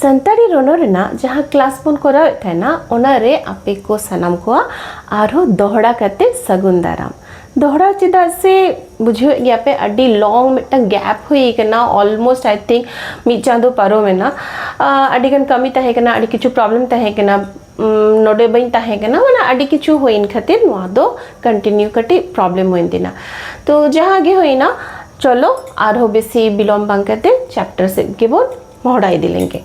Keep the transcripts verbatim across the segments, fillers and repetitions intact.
ᱥᱟᱱᱛᱟᱲᱤ ᱨᱚᱱᱚᱲ ᱨᱮᱱᱟᱜ ᱡᱟᱦᱟᱸ ᱠᱞᱟᱥ ᱵᱚᱱ ᱠᱚᱨᱟᱣᱮᱫ ᱛᱟᱦᱮᱱᱟ, ᱚᱱᱟᱨᱮ ᱟᱯᱮ ᱠᱚ ᱥᱟᱱᱟᱢ ᱠᱚᱣᱟᱜ ᱟᱨᱦᱚᱸ ᱫᱚᱦᱲᱟ ᱠᱟᱛᱮ ᱥᱟᱹᱜᱩᱱ ᱫᱟᱨᱟᱢ᱾ ᱫᱚᱦᱲᱟ ᱪᱮᱫᱟᱜ ᱥᱮ, ᱵᱩᱡᱷᱟᱹᱣᱮᱫ ᱜᱮᱭᱟ ᱯᱮ, ᱟᱹᱰᱤ ᱞᱚᱝ ᱢᱤᱫᱴᱟᱝ ᱜᱮᱯ ᱦᱩᱭ ᱠᱟᱱᱟ, ᱚᱞᱢᱳᱥᱴ ᱟᱭ ᱛᱷᱤᱝᱠ ᱢᱤᱫ ᱪᱟᱸᱫᱳ ᱯᱟᱨᱚᱢᱮᱱᱟ᱾ ᱟᱹᱰᱤᱜᱟᱱ ᱠᱟᱹᱢᱤ ᱛᱟᱦᱮᱸ ᱠᱟᱱᱟ, ᱟᱹᱰᱤ ᱠᱤᱪᱷᱩ ᱯᱨᱚᱵᱞᱮᱢ ᱛᱟᱦᱮᱸ ᱠᱟᱱᱟ, ᱱᱚᱰᱮ ᱵᱟᱹᱧ ᱛᱟᱦᱮᱸ ᱠᱟᱱᱟ, ᱢᱟᱱᱮ ᱟᱹᱰᱤ ᱠᱤᱪᱷᱩ ᱦᱩᱭᱮᱱ ᱠᱷᱟᱹᱛᱤᱨ ᱱᱚᱣᱟ ᱫᱚ ᱠᱚᱱᱴᱤᱱᱤᱭᱩ ᱠᱟᱹᱴᱤᱡ ᱯᱨᱚᱵᱞᱮᱢ ᱦᱩᱭᱮᱱ ᱛᱤᱧᱟ᱾ ᱛᱚ ᱡᱟᱦᱟᱸ ᱜᱮ ᱦᱩᱭᱱᱟ, ᱪᱚᱞᱚ ᱟᱨᱦᱚᱸ ᱵᱮᱥᱤ ᱵᱤᱞᱚᱢ ᱵᱟᱝ ᱠᱟᱛᱮ ᱪᱮᱯᱴᱟᱨ ᱥᱮᱫ ᱜᱮᱵᱚᱱ ᱢᱚᱦᱰᱟ ᱤᱫᱤ ᱞᱮᱱᱜᱮ᱾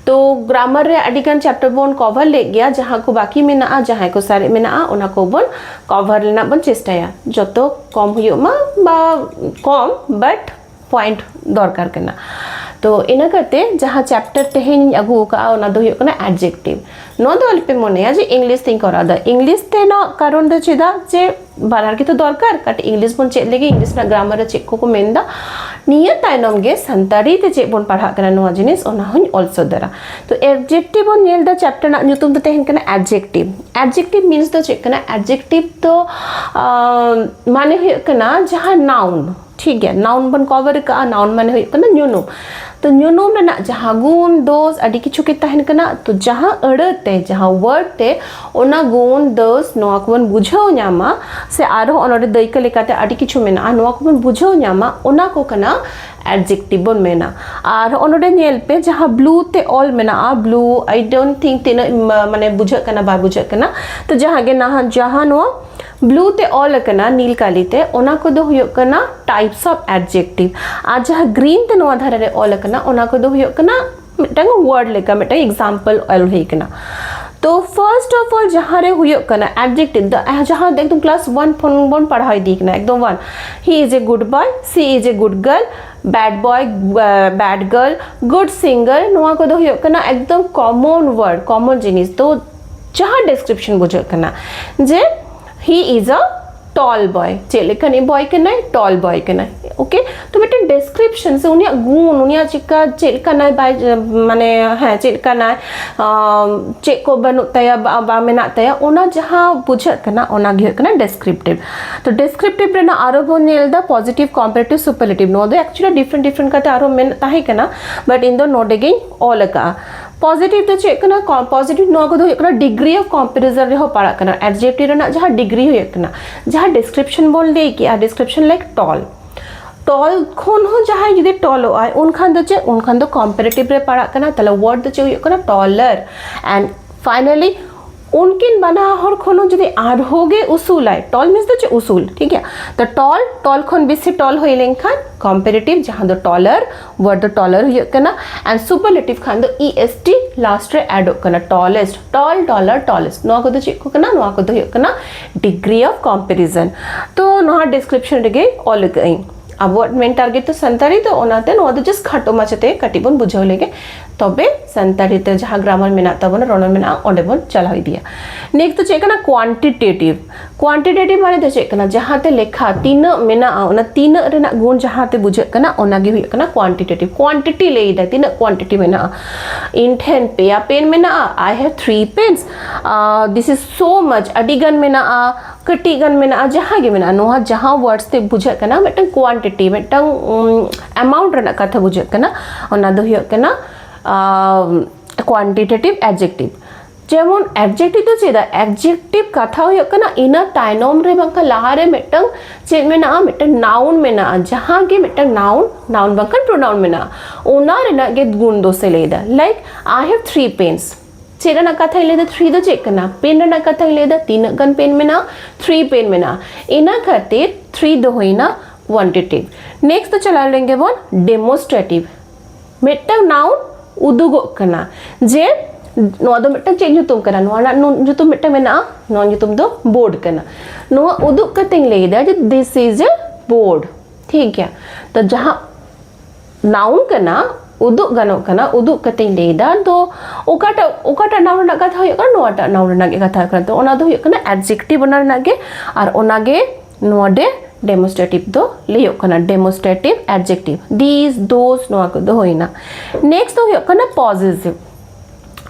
ᱛᱚ ᱜᱨᱟᱢᱟᱨ ᱨᱮ ᱟᱹᱰᱤ ᱜᱟᱱ ᱪᱮᱯᱴᱟᱨ ᱵᱚᱱ ᱠᱚᱵᱷᱟᱨ ᱞᱮᱫ ᱜᱮᱭᱟ, ᱡᱟᱦᱟᱸ ᱠᱚ ᱵᱟᱹᱠᱤ ᱢᱮᱱᱟᱜᱼᱟ, ᱡᱟᱦᱟᱸᱭ ᱠᱚ ᱥᱟᱨᱮᱡ ᱢᱮᱱᱟᱜᱼᱟ, ᱚᱱᱟ ᱠᱚᱵᱚᱱ ᱠᱚᱵᱷᱟᱨ ᱨᱮᱱᱟᱜ ᱵᱚᱱ ᱪᱮᱥᱴᱟᱭᱟ, ᱡᱚᱛᱚ ᱠᱚᱢ ᱦᱩᱭᱩᱜ ᱢᱟ ᱵᱟ ᱠᱚᱢ, ᱵᱟᱴ ᱯᱚᱭᱮᱱᱴ ᱫᱚᱨᱠᱟᱨ ᱠᱟᱱᱟ᱾ ᱛᱚ ᱤᱱᱟᱹ ᱠᱟᱛᱮ ᱡᱟᱦᱟᱸ ᱪᱮᱯᱴᱟᱨ ᱛᱮᱦᱮᱧ ᱤᱧ ᱟᱹᱜᱩ ᱟᱠᱟᱫᱼᱟ, ᱚᱱᱟ ᱫᱚ ᱦᱩᱭᱩᱜ ᱠᱟᱱᱟ ᱮᱰᱡᱮᱠᱴᱤᱵᱷ᱾ ᱱᱚᱣᱟ ᱫᱚ ᱟᱞᱚᱯᱮ ᱢᱚᱱᱮᱭᱟ ᱡᱮ ᱤᱝᱞᱤᱥ ᱛᱮᱧ ᱠᱚᱨᱟᱣ ᱮᱫᱟ᱾ ᱤᱝᱞᱤᱥ ᱛᱮᱱᱟᱜ ᱠᱟᱨᱚᱱ ᱫᱚ ᱪᱮᱫᱟᱜ ᱡᱮ ᱵᱟᱱᱟᱨ ᱜᱮᱛᱚ ᱫᱚᱨᱠᱟᱨ᱾ ᱠᱟᱹᱴᱤᱡ ᱤᱝᱞᱤᱥ ᱵᱚᱱ ᱪᱮᱫ ᱞᱮᱜᱮ, ᱤᱝᱞᱤᱥ ᱨᱮᱱᱟᱜ ᱜᱨᱟᱢᱟᱨ ᱨᱮ ᱪᱮᱫ ᱠᱚᱠᱚ ᱢᱮᱱᱫᱟ, ᱱᱤᱭᱟᱹ ᱛᱟᱭᱱᱚᱢ ᱜᱮ ᱥᱟᱱᱛᱟᱲᱤ ᱛᱮ ᱪᱮᱫ ᱵᱚᱱ ᱯᱟᱲᱦᱟᱜ ᱠᱟᱱᱟ, ᱱᱚᱣᱟ ᱡᱤᱱᱤᱥ, ᱚᱱᱟ ᱦᱚᱸᱧ ᱚᱞ ᱥᱚᱫᱚᱨᱟ᱾ ᱛᱚ ᱮᱰᱡᱮᱠᱴᱤᱵᱷ ᱵᱚᱱ ᱧᱮᱞ ᱮᱫᱟ, ᱪᱮᱯᱴᱟᱨ ᱨᱮᱱᱟᱜ ᱧᱩᱛᱩᱢ ᱫᱚ ᱛᱟᱦᱮᱱ ᱠᱟᱱᱟ ᱮᱰᱡᱮᱠᱴᱤᱵᱷ᱾ ᱮᱰᱡᱮᱠᱴᱤᱵᱷ ᱢᱤᱱᱥ ᱫᱚ ᱪᱮᱫ ᱠᱟᱱᱟ? ᱮᱰᱡᱮᱠᱴᱤᱵᱷ ᱫᱚ ᱟᱸ, ᱢᱟᱱᱮ ᱦᱩᱭᱩᱜ ᱠᱟᱱᱟ ᱡᱟᱦᱟᱸ ᱱᱟᱣᱩᱱ, ᱴᱷᱤᱠ ᱜᱮᱭᱟ, ᱱᱟᱣᱩᱱ ᱵᱚᱱ ᱠᱚᱵᱷᱟᱨ ᱟᱠᱟᱫᱼᱟ, ᱱᱟᱣᱩᱱ ᱢᱟᱱᱮ ᱦᱩᱭᱩᱜ ᱠᱟᱱᱟ ᱧᱩᱱᱩᱢ᱾ ᱛᱚ ᱧᱩᱱᱩᱢ ᱨᱮᱱᱟᱜ ᱡᱟᱦᱟᱸ ᱜᱩᱱ ᱫᱳᱥ ᱟᱹᱰᱤ ᱠᱤᱪᱷᱩ ᱜᱮ ᱛᱟᱦᱮᱱ ᱠᱟᱱᱟ, ᱛᱚ ᱡᱟᱦᱟᱸ ᱟᱹᱲᱟᱹ ᱛᱮ, ᱡᱟᱦᱟᱸ ᱣᱟᱨᱰ ᱛᱮ ᱚᱱᱟ ᱜᱩᱱ ᱫᱳᱥ ᱱᱚᱣᱟ ᱠᱚᱵᱚᱱ ᱵᱩᱡᱷᱟᱹᱣ ᱧᱟᱢᱟ, ᱥᱮ ᱟᱨᱦᱚᱸ ᱚᱱᱚᱰᱮ ᱫᱟᱹᱭᱠᱟᱹ ᱞᱮᱠᱟᱛᱮ ᱟᱹᱰᱤ ᱠᱤᱪᱷᱩ ᱢᱮᱱᱟᱜᱼᱟ, ᱱᱚᱣᱟ ᱠᱚᱵᱚᱱ ᱵᱩᱡᱷᱟᱹᱣ ᱧᱟᱢᱟ, ᱚᱱᱟ ᱠᱚ ᱠᱟᱱᱟ ᱮᱰᱡᱮᱠᱴᱤᱵᱷ ᱵᱚᱱ ᱢᱮᱱᱟ᱾ ᱟᱨ ᱦᱚᱸᱜᱼᱚ ᱱᱚᱰᱮ ᱧᱮᱞ ᱯᱮ, ᱡᱟᱦᱟᱸ ᱵᱞᱩ ᱛᱮ ᱚᱞ ᱢᱮᱱᱟᱜᱼᱟ, ᱵᱞᱩ, I don't think ᱛᱤᱱᱟᱹᱜ ᱢᱟ-, ᱢᱟᱱᱮ ᱵᱩᱡᱷᱟᱹᱜ ᱠᱟᱱᱟ ᱵᱟᱭ ᱵᱩᱡᱷᱟᱹᱜ ᱠᱟᱱᱟ, ᱛᱚ ᱡᱟᱦᱟᱸ ᱜᱮ ᱱᱟᱦᱟᱜ, ᱡᱟᱦᱟᱸ ᱱᱚᱣᱟ ᱵᱞᱩ ᱛᱮ ᱚᱞ ᱟᱠᱟᱱᱟ ᱱᱤᱞ ᱠᱟᱞᱤ ᱛᱮ, ᱚᱱᱟ ᱠᱚᱫᱚ ᱦᱩᱭᱩᱜ ᱠᱟᱱᱟ ᱴᱟᱭᱤᱯᱥ ᱚᱯᱷ ᱮᱰᱡᱮᱠᱴᱤᱵᱷ᱾ ᱟᱨ ᱡᱟᱦᱟᱸ ᱜᱨᱤᱱ ᱛᱮ ᱱᱚᱣᱟ ᱫᱷᱟᱨᱮ ᱨᱮ ᱚᱞ ᱟᱠᱟᱱᱟ, ᱚᱱᱟ ᱠᱚᱫᱚ ᱦᱩᱭᱩᱜ ᱠᱟᱱᱟ ᱢᱤᱫᱴᱟᱝ ᱣᱟᱨᱰ ᱞᱮᱠᱟ, ᱢᱤᱫᱴᱟᱝ ᱮᱠᱥᱟᱢᱯᱚᱞ ᱚᱞ ᱦᱩᱭ ᱠᱟᱱᱟ᱾ ᱛᱚ ᱯᱷᱟᱨᱥᱴ ᱚᱯᱷ ᱚᱞ ᱡᱟᱦᱟᱸ ᱨᱮ ᱦᱩᱭᱩᱜ ᱠᱟᱱᱟ ᱮᱰᱡᱮᱠᱴᱤᱵᱷ ᱫᱚ, ᱟᱸ, ᱡᱟᱦᱟᱸ ᱫᱚ ᱮᱠᱫᱚᱢ ᱠᱞᱟᱥ ᱚᱣᱟᱱ ᱠᱷᱚᱱ ᱵᱚᱱ ᱯᱟᱲᱦᱟᱣ ᱤᱫᱤ ᱠᱟᱱᱟ, ᱮᱠᱫᱚᱢ one, he is a good boy, she is a good girl, bad boy, uh, bad girl, good singer, ᱱᱚᱣᱟ ᱠᱚᱫᱚ ᱦᱩᱭᱩᱜ ᱠᱟᱱᱟ ᱮᱠᱫᱚᱢ ᱠᱚᱢᱚᱱ ᱣᱟᱨᱰ, ᱠᱚᱢᱚᱱ ᱡᱤᱱᱤᱥ᱾ ᱛᱚ ᱡᱟᱦᱟᱸ ᱰᱮᱥᱠᱨᱤᱯᱥᱚᱱ ᱵᱩᱡᱷᱟᱹᱜ ᱠᱟᱱᱟ ᱡᱮ he is a tall boy, ᱪᱮᱫ ᱞᱮᱠᱟᱱᱤᱡ boy ᱠᱟᱱᱟᱭ? Tall boy ᱠᱟᱱᱟᱭ᱾ Okay, ᱛᱚ ᱢᱤᱫᱴᱮᱱ description ᱥᱮ ᱩᱱᱤᱭᱟᱜ ᱜᱩᱱ, ᱩᱱᱤᱭᱟᱜ ᱪᱮᱫᱠᱟ, ᱪᱮᱫ ᱞᱮᱠᱟᱱᱟᱭ, ᱵᱟᱭ, ᱢᱟᱱᱮ, ᱦᱮᱸ, ᱪᱮᱫ ᱞᱮᱠᱟᱱᱟᱭ, ᱟᱢ, ᱪᱮᱫ ᱠᱚ ᱵᱟᱹᱱᱩᱜ ᱛᱟᱭᱟ, ᱵᱟ, ᱵᱟ ᱢᱮᱱᱟᱜ ᱛᱟᱭᱟ, ᱚᱱᱟ ᱡᱟᱦᱟᱸ ᱵᱩᱡᱷᱟᱹᱜ ᱠᱟᱱᱟ, ᱚᱱᱟ ᱜᱮ ᱦᱩᱭᱩᱜ ᱠᱟᱱᱟ descriptive᱾ ᱛᱚ descriptive ᱨᱮᱱᱟᱜ ᱟᱨᱚ ᱵᱚᱱ ᱧᱮᱞ ᱮᱫᱟ positive, comparative, superlative᱾ ᱱᱚᱣᱟ ᱫᱚ actually different different ᱠᱟᱛᱮ ᱟᱨᱚ ᱢᱮᱱ ᱛᱟᱦᱮᱸ ᱠᱟᱱᱟ, but ᱤᱧ ᱫᱚ ᱱᱚᱰᱮ ᱜᱤᱧ ᱚᱞ ᱟᱠᱟᱫᱼᱟ᱾ Positive ᱫᱚ ᱪᱮᱫ ᱠᱟᱱᱟ? ᱠᱚ-, positive ᱱᱚᱣᱟ ᱠᱚᱫᱚ ᱦᱩᱭᱩᱜ ᱠᱟᱱᱟ degree of comparison ᱨᱮᱦᱚᱸ ᱯᱟᱲᱟᱜ ᱠᱟᱱᱟ᱾ Adjective ᱨᱮᱱᱟᱜ ᱡᱟᱦᱟᱸ degree ᱦᱩᱭᱩᱜ ᱠᱟᱱᱟ, ᱡᱟᱦᱟᱸ description ᱵᱚᱱ ᱞᱟᱹᱭ ᱠᱮᱜᱼᱟ, description like tall, tall ᱠᱷᱚᱱ ᱦᱚᱸ ᱡᱟᱦᱟᱸᱭ ᱡᱩᱫᱤ tallᱚᱜ ᱟᱭ, ᱩᱱᱠᱷᱟᱱ ᱫᱚ ᱪᱮᱫ? ᱩᱱᱠᱷᱟᱱ ᱫᱚ comparative ᱨᱮ ᱯᱟᱲᱟᱜ ᱠᱟᱱᱟ᱾ ᱛᱟᱦᱞᱮ word ᱫᱚ ᱪᱮᱫ ᱦᱩᱭᱩᱜ ᱠᱟᱱᱟ? Taller᱾ And finally, ᱩᱱᱠᱤᱱ ᱵᱟᱱᱟ ᱦᱚᱲ ᱠᱷᱚᱱ ᱦᱚᱸ ᱡᱩᱫᱤ ᱟᱨᱦᱚᱸ ᱜᱮ ᱩᱥᱩᱞᱟᱭ, tall means ᱫᱚ ᱪᱮᱫ? ᱩᱥᱩᱞ, ᱴᱷᱤᱠ ᱜᱮᱭᱟ᱾ ᱛᱚ tall, tall ᱠᱷᱚᱱ ᱵᱮᱥᱤ tall ᱦᱩᱭ ᱞᱮᱱᱠᱷᱟᱱ comparative, ᱡᱟᱦᱟᱸ ᱫᱚ taller, word ᱫᱚ taller ᱦᱩᱭᱩᱜ ᱠᱟᱱᱟ, and superlative ᱠᱷᱟᱱ ᱫᱚ E S T last ᱨᱮ addᱚᱜ ᱠᱟᱱᱟ, tallest, tall, taller, tallest᱾ ᱱᱚᱣᱟ ᱠᱚᱫᱚ ᱪᱮᱫ ᱠᱚ ᱠᱟᱱᱟ? ᱱᱚᱣᱟ ᱠᱚᱫᱚ ᱦᱩᱭᱩᱜ ᱠᱟᱱᱟ degree of comparison᱾ ᱛᱚ ᱱᱚᱣᱟ description ᱨᱮᱜᱮ ᱚᱞ ᱟᱠᱟᱫ ᱟᱹᱧ᱾ ᱟᱵᱚᱣᱟᱜ main target ᱫᱚ ᱥᱟᱱᱛᱟᱲᱤ, ᱛᱚ ᱚᱱᱟᱛᱮ ᱱᱚᱣᱟ ᱫᱚ just ᱠᱷᱟᱴᱚ ᱢᱟᱪᱷᱟᱛᱮ ᱠᱟᱹᱴᱤᱡ ᱵᱚᱱ ᱵᱩᱡᱷᱟᱹᱣ ᱞᱮᱜᱮ᱾ ᱛᱚᱵᱮ ᱥᱟᱱᱛᱟᱲᱤ ᱛᱮ ᱡᱟᱦᱟᱸ grammar ᱢᱮᱱᱟᱜ ᱛᱟᱵᱚᱱᱟ, ᱨᱚᱱᱚᱲ ᱢᱮᱱᱟᱜᱼᱟ, ᱚᱸᱰᱮ ᱵᱚᱱ ᱪᱟᱞᱟᱣ ᱤᱫᱤᱭᱟ᱾ Next ᱫᱚ ᱪᱮᱫ ᱠᱟᱱᱟ? Quantitative᱾ Quantitative ᱢᱟᱱᱮ ᱫᱚ ᱪᱮᱫ ᱠᱟᱱᱟ? ᱡᱟᱦᱟᱸᱛᱮ ᱞᱮᱠᱷᱟ ᱛᱤᱱᱟᱹᱜ ᱢᱮᱱᱟᱜᱼᱟ, ᱚᱱᱟ ᱛᱤᱱᱟᱹᱜ ᱨᱮᱱᱟᱜ ᱜᱩᱱ ᱡᱟᱦᱟᱸᱛᱮ ᱵᱩᱡᱷᱟᱹᱜ ᱠᱟᱱᱟ, ᱚᱱᱟ ᱜᱮ ᱦᱩᱭᱩᱜ ᱠᱟᱱᱟ quantitative᱾ Quantity ᱞᱟᱹᱭ ᱮᱫᱟᱭ, ᱛᱤᱱᱟᱹᱜ quantity ᱢᱮᱱᱟᱜᱼᱟ᱾ ᱤᱧ ᱴᱷᱮᱱ ᱯᱮᱭᱟ pen ᱢᱮᱱᱟᱜᱼᱟ, I have three pens, uh, this is so much, ᱟᱹᱰᱤ ᱜᱟᱱ ᱢᱮᱱᱟᱜᱼᱟ, ᱠᱟᱹᱴᱤᱡ ᱜᱟᱱ ᱢᱮᱱᱟᱜᱼᱟ, ᱡᱟᱦᱟᱸ ᱜᱮ ᱢᱮᱱᱟᱜᱼᱟ, ᱱᱚᱣᱟ ᱡᱟᱦᱟᱸ words ᱛᱮ ᱵᱩᱡᱷᱟᱹᱜ ᱠᱟᱱᱟ, ᱢᱤᱫᱴᱟᱝ quantity, ᱢᱤᱫᱴᱟᱝ, ᱩᱢ, amount ᱨᱮᱱᱟᱜ ᱠᱟᱛᱷᱟ ᱵᱩᱡᱷᱟᱹᱜ ᱠᱟᱱᱟ, ᱚᱱᱟ ᱫᱚ ᱦᱩᱭᱩᱜ ᱠᱟᱱᱟ, ᱟᱢ, quantitative adjective᱾ ᱡᱮᱢᱚᱱ adjective ᱫᱚ ᱪᱮᱫᱟᱜ? Adjective ᱠᱟᱛᱷᱟ ᱦᱩᱭᱩᱜ ᱠᱟᱱᱟ ᱤᱱᱟᱹ ᱛᱟᱭᱱᱚᱢ ᱨᱮ ᱵᱟᱝᱠᱷᱟᱱ ᱞᱟᱦᱟ ᱨᱮ ᱢᱤᱫᱴᱟᱝ ᱪᱮᱫ ᱢᱮᱱᱟᱜᱼᱟ? ᱢᱤᱫᱴᱟᱝ noun ᱢᱮᱱᱟᱜᱼᱟ᱾ ᱡᱟᱦᱟᱸ ᱜᱮ ᱢᱤᱫᱴᱟᱝ noun, noun ᱵᱟᱝᱠᱷᱟᱱ pronoun ᱢᱮᱱᱟᱜᱼᱟ, ᱚᱱᱟ ᱨᱮᱱᱟᱜ ᱜᱮ ᱜᱩᱱ ᱫᱚᱥᱮ ᱞᱟᱹᱭᱫᱟ᱾ Like, I have three pens᱾ ᱪᱮᱫ ᱨᱮᱱᱟᱜ ᱠᱟᱛᱷᱟᱧ ᱞᱟᱹᱭᱫᱟ? Three ᱫᱚ ᱪᱮᱫ ᱠᱟᱱᱟ? Pen ᱨᱮᱱᱟᱜ ᱠᱟᱛᱷᱟᱧ ᱞᱟᱹᱭᱫᱟ᱾ ᱛᱤᱱᱟᱹᱜ ᱜᱟᱱ pen ᱢᱮᱱᱟᱜᱼᱟ? Three pen ᱢᱮᱱᱟᱜᱼᱟ᱾ ᱤᱱᱟᱹ ᱠᱷᱟᱹᱛᱤᱨ three ᱫᱚ ᱦᱩᱭᱱᱟ quantitative᱾ Next ᱫᱚ ᱪᱟᱞᱟᱣ ᱞᱮᱱ ᱜᱮᱵᱚᱱ demonstrative᱾ ᱢᱤᱫᱴᱟᱝ noun ᱩᱫᱩᱜᱚᱜ ᱠᱟᱱᱟ ᱡᱮ ᱱᱚᱣᱟ ᱫᱚ ᱢᱤᱫᱴᱟᱝ ᱪᱮᱫ ᱧᱩᱛᱩᱢ ᱠᱟᱱᱟ, ᱱᱚᱣᱟ ᱨᱮᱱᱟᱜ ᱱᱩ-, ᱧᱩᱛᱩᱢ ᱢᱤᱫᱴᱟᱝ ᱢᱮᱱᱟᱜᱼᱟ, ᱱᱚᱣᱟ ᱧᱩᱛᱩᱢ ᱫᱚ board ᱠᱟᱱᱟ᱾ ᱱᱚᱣᱟ ᱩᱫᱩᱜ ᱠᱟᱛᱮᱧ ᱞᱟᱹᱭᱫᱟ ᱡᱮ this is a board, ᱴᱷᱤᱠ ᱜᱮᱭᱟ᱾ ᱛᱚ ᱡᱟᱦᱟᱸ noun ᱠᱟᱱᱟ, ᱩᱫᱩᱜ ᱜᱟᱱᱚᱜ ᱠᱟᱱᱟ, ᱩᱫᱩᱜ ᱠᱟᱛᱮᱧ ᱞᱟᱹᱭᱫᱟ᱾ ᱛᱚ ᱚᱠᱟᱴᱟᱜ ᱚᱠᱟᱴᱟᱜ noun ᱨᱮᱱᱟᱜ ᱠᱟᱛᱷᱟ ᱦᱩᱭᱩᱜ ᱠᱟᱱᱟ? ᱱᱚᱣᱟᱴᱟᱜ noun ᱨᱮᱱᱟᱜ ᱜᱮ ᱠᱟᱛᱷᱟ ᱦᱩᱭᱩᱜ ᱠᱟᱱᱟ᱾ ᱛᱚ ᱚᱱᱟ ᱫᱚ ᱦᱩᱭᱩᱜ ᱠᱟᱱᱟ adjective, ᱚᱱᱟ ᱨᱮᱱᱟᱜ ᱜᱮ᱾ ᱟᱨ ᱚᱱᱟᱜᱮ ᱱᱚᱰᱮ demonstrative ᱫᱚ ᱞᱟᱹᱭᱚᱜ ᱠᱟᱱᱟ, demonstrative adjective, these, those, ᱱᱚᱣᱟ ᱠᱚᱫᱚ ᱦᱩᱭᱱᱟ᱾ Next ᱫᱚ ᱦᱩᱭᱩᱜ ᱠᱟᱱᱟ possessive᱾